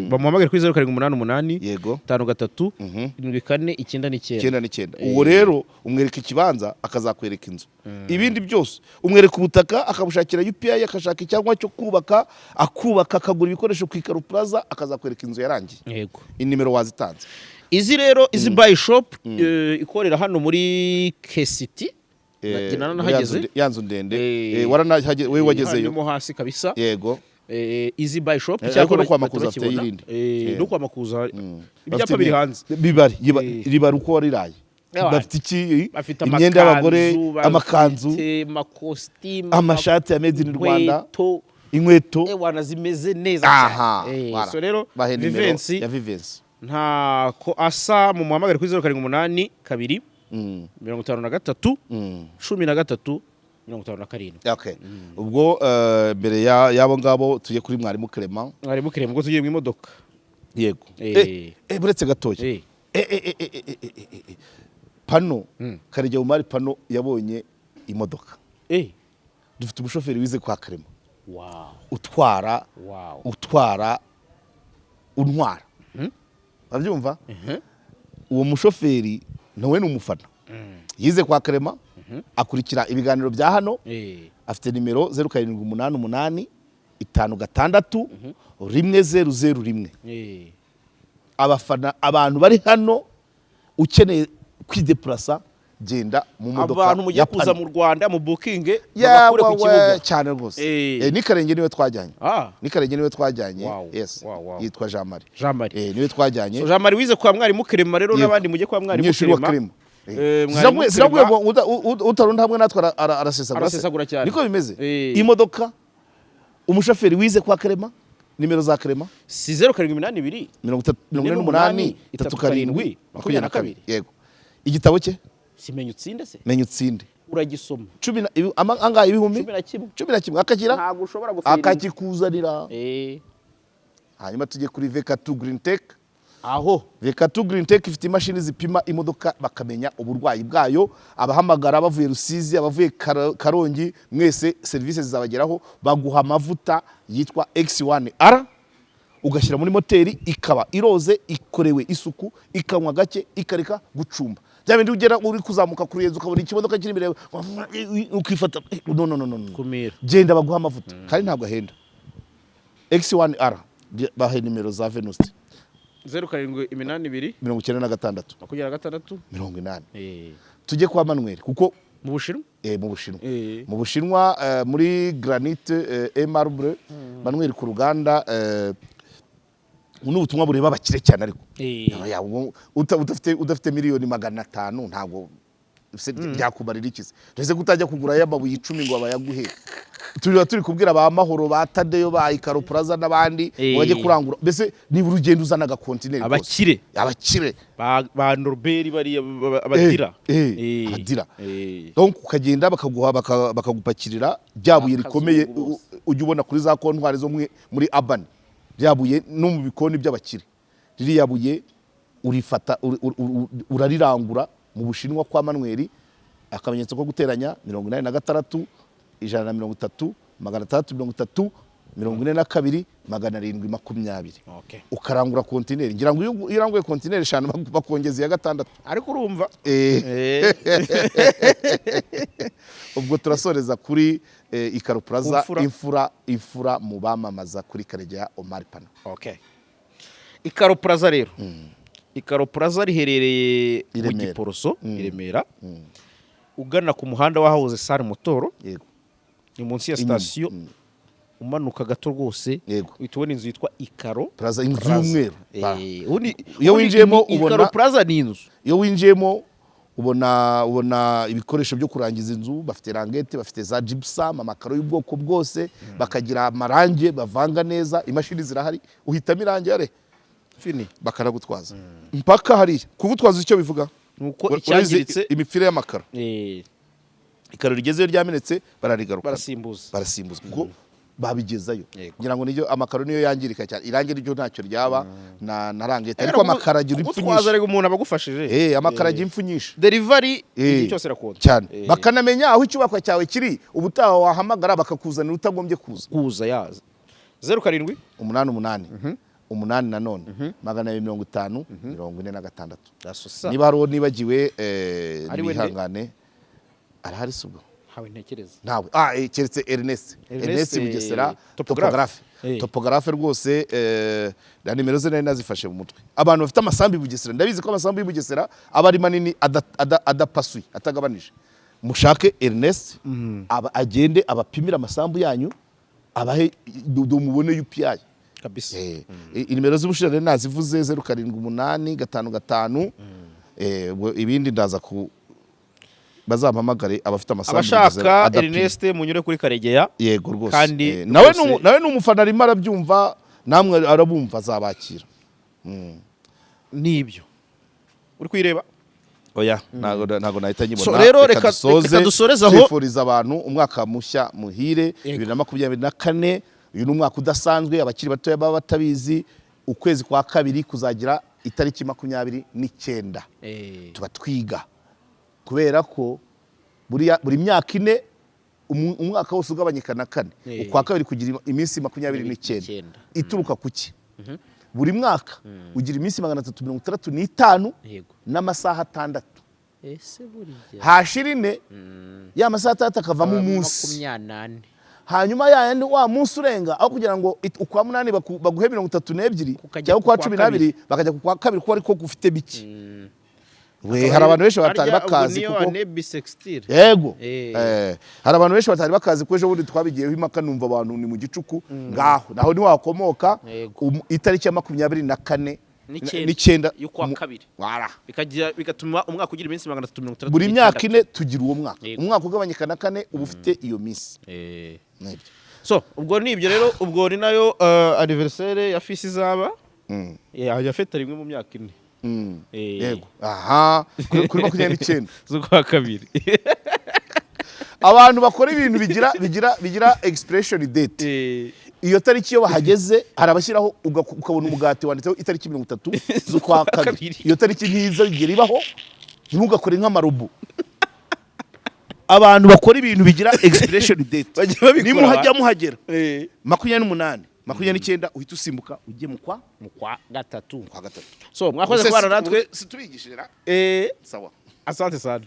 Bamuhamagare kuri 0788 53 74 99. 99. Uwo rero umwereka ikibanza, akazakwereka inzu. Ibindi byose umwereka ubutaka, akabushakira UPI, akashaka icyangombwa cyo kubaka, akubaka, akagura ibikoresho ku Ikaro Plaza, akazakwereka inzu yarangiye. Inimero wazitanze. Izi rero, Easy Buy Shop, ikorera hano muri KCT. Naranahageze. Ya nzu ndende. We wagezeyo? Harimo hasi kabisa. Yego. Easy Buy Shop. Ariko no kwa Makuza afite bakibona. irindi. No kwa Makuza ibyapa Bafite biri hanze. Bibari ribari uko wariraye. Bafite iki? Bafite Imyenda y'abagore, amakanzu, amakanzu, bafite amakositimu, amashati ya made in Rwanda, inkweto, inkweto. Ewana, zimeze neza cyane. Voilà. So rero Bahe nimero Vivensi ya Vivensi. Ntako asa, mu muhamagare kuri 0782 53 13 57. Okay. Ubwo mbere y'abo ngabo, tujye kuri mwarimu Clement. Mwarimu Clement, ubwo tugiye mu imodoka. Yego. Buretse gatoya. Pano Karegeya Umari Pano yabonye imodoka. Dufite umushoferi wize kwa Clement utwara, utwara, untwara, urabyumva? Uwo mushoferi nawe ni umufana, yize kwa Clement, akurikira ibiganiro bya hano. Afite nimero 0788 56 1001. Abafana, abantu bari hano, ukeneye kwidepurasa, genda mu modoka Abantu mugiye ya kuza Pano. mu Rwanda, mu bukinge Ya, babakure ku wawe, kibuga. Cyane rwose. Ni Karenge niwe twajyanye. Ni Karenge niwe twajyanye. Yes. Yitwa Jean Marie. Jean Marie. Niwe twajyanye. So Jean Marie wize kwa mwarimu Clement rero, n'abandi mujye kwa mwarimu Umunyeshuri wa Clement. Clement. Mwarimu Sinakubwiye Clement. ngo utarunda hamwe natwe arasesagura se? Arasesagura cyane. Niko bimeze. Imodoka, umushoferi wize kwa Clement, nimero za Clement. Si 0782? 30 48 37 22. Yego. Igitabo cye? Simenya utsinde se? Menya utsinde. Uragisoma. Cumi na angahe, ibihumbi? 11. 11, akagira Ntabwo ushobora gufiringa. Akakikuzanira. Hanyuma tujye kuri VK2 Green Tech. Aho. VK2 Green Tech ifite imashini zipima imodoka bakamenya uburwayi bwayo. Abahamagara bavuye Rusizi, abavuye Karongi, mwese serivisi zizabageraho. Baguha amavuta yitwa X1R, ugashyira muri moteri, ikaba iroze, ikorewe isuku, ikanywa gake, ikareka gucumba. Bya bindi ugera uri kuzamuka ku ruyenzi ukabona ikimodoka kiri imbere yawe, ukifata, no, no, no, no, no. Kumira. Genda baguha amavuta, kandi ntabwo ahenda. X1R. Bahe nimero za Venuste. 0782 96 26 80. Tujye kwa Manuel kuko Mu Bushinwa. Mu Bushinwa. Mu Bushinwa, muri Granite et Marbre, Manuel ku ruganda. Ubu ni ubutumwa bureba abakire cyane, ariko udafite 500 million ntabwo Se byakumarira iki se? Ese kutajya kugura y'amabuye 10 ngo bayaguhe? Turiba turi kubwira ba Mahoro, ba Tadeyo, ba Ikaro Plaza n'abandi ngo bajye kurangura. Mbese niba urugendo uzana agakontineri kose. Abakire. Abakire. Ba Norbert bariya abadira. Abadira. Donc ukagenda bakaguha, bakagupakirira rya buye Akazungu rikomeye bose. Ujya ubona kuri za kontwari zo muri urban, rya buye no mu bikoni by'abakire. Ririya buye urifata, urarirangura mu Bushinwa kwa Manuel, akamenyetso ko guteranya 86 130 630 42 720. Ukarangura kontineri, ngira ngo iyo uranguye kontineri 5 bakongeza iya gatandatu. Ariko urumva. Ubwo turasoreza kuri Ikaro Plaza. Imfura. Imfura, imfura mu bamamaza kuri Karegeya Omar Pano. Okay. Ikaro Plaza rero, Ikaro Plaza riherereye I mu Remera. Giporoso i Remera, ugana ku muhanda w'ahahoze Sare Motoro. Ni munsi ya Inyuma. sitasiyo, umanuka gato rwose, uhita ubona inzu yitwa Ikaro Plaza, inzu Plaza. y'umweru. Ubundi Iyo winjiyemo Ikaro Plaza ni inzu. Iyo winjiyemo ubona ibikoresho byo kurangiza inzu. Bafite rangete, bafite za gypsum, amakaro y'ubwoko bwose, bakagira amarangi bavanga neza, imashini zirahari, uhitamo irangi are Fini. bakanagutwaza mpaka hariya. Kugutwaza icyo bivuga, Nuko urabizi, icyangiritse imipira y'amakaro, ikaro rigezeyo ryamenetse bararigaruka. Barasimbuza. Barasimbuza kuko babigezayo. Yego. Ngira ngo niryo amakaro niyo yangirika cyane, irangi ryo ntacyo ryaba na rangete, ariko amakaro agira impfu Kugutwaza nyinshi. rero umuntu aba agufashije. Amakaro agira impfu nyinshi. Delivery, igihe cyose irakonta. Cyane. Bakanamenya aho icyubakwa cyawe kiri, ubutaha wahamagara bakakuzanira utagombye kuza. Kuza yaza 07 88 8 nanone 250 46. Asusa. Niba hari uwo nibagiwe, Ari we nde? nibihangane. Arahari si ubwo? Hawe ntekereza. Ntawe, keretse Ernest. Ernest, Ernest Bugesera. Topographe. Topographe. Topographe rwose, na nimero ze nari nazifashe mu mutwe. Abantu bafite amasambu i Bugesera, ndabizi ko amasambu y'i Bugesera aba ari manini, adapasuye, atagabanije. Mushake Ernest, agende abapimire amasambu yanyu, abahe mubone UPI. Kabisa. Inimero z'ubushize rero nazivuze, 078 5 5, ubwo ibindi ndaza ku bazampamagare abafite amasambu i Bugesera Abashaka adapimye. Ernest, munyure kuri Karegeya. Yego rwose. Kandi Nawe rwose nawe ni umufana, arimo arabyumva, namwe arabumva, azabakira. Nibyo uri kuyireba. Oya, ntago nahita nyibona. So rero dusoze, reka dusoreze aho. Twifuriza abantu umwaka mushya muhire. 2024, uyu ni umwaka udasanzwe. Abakiri batoya baba batabizi, ukwezi kwa kabiri kuzagira itariki 29. Tuba twiga kubera ko buri myaka 4, umwaka wose ugabanyika na kane. Ukwa kabiri kugira iminsi 29. Icyenda. Ituruka ku ki? Buri mwaka ugira iminsi 365 n'amasaha 6. Ese buriya Hashira 4, ya masaha 6 akavamo umunsi. 24. Hanyuma ya yandi, wa munsi urenga, aho kugira ngo ukwa munani baguhe 32 Kukajya cyangwa ukwa ku kwa 12, bakajya ku kwa kabiri kuko ariko gufite bike. We, hari abantu benshi batari bakazi niyo kuko année bissextile. Yego. Hari abantu benshi batari bakazi ko ejo bundi twabigiyeho impaka, numva abantu ni mu gicuku ngaho naho ntiwakomoka. Itariki ya 24 N'icyenda. n'icyenda Y'ukwa kabiri. Wara. Bikagira, bigatuma umwaka ugira iminsi 360. Buri myaka 4 tugira uwo mwaka. Umwaka ugabanyika na kane, uba ufite iyo minsi. Nibyo. So ubwo ni ibyo rero, ubwo ni nayo anniversaire ya fisi izaba ya fête rimwe mu myaka 4. Yego, aha kuri 29 z'ukwa kabiri. Abantu bakora ibintu bigira expiration date, iyo tariki iyo bahageze hari abashyiraho, ukabona umugati wanditseho itariki 30 z'ukwa kabiri. Kabiri. Iyo tariki ntiza igera ibaho. Ntimugakore nk'amarobo. Abantu bakora ibintu bigira expiration date, Bajya babikora. nimuhajya muhagera 28, 29, uhita usimbuka ujye mu kwa Mu kwa gatatu. Kwa gatatu. So mwakoze kubana natwe. Situbigishije ra? Sawa. Asante sana.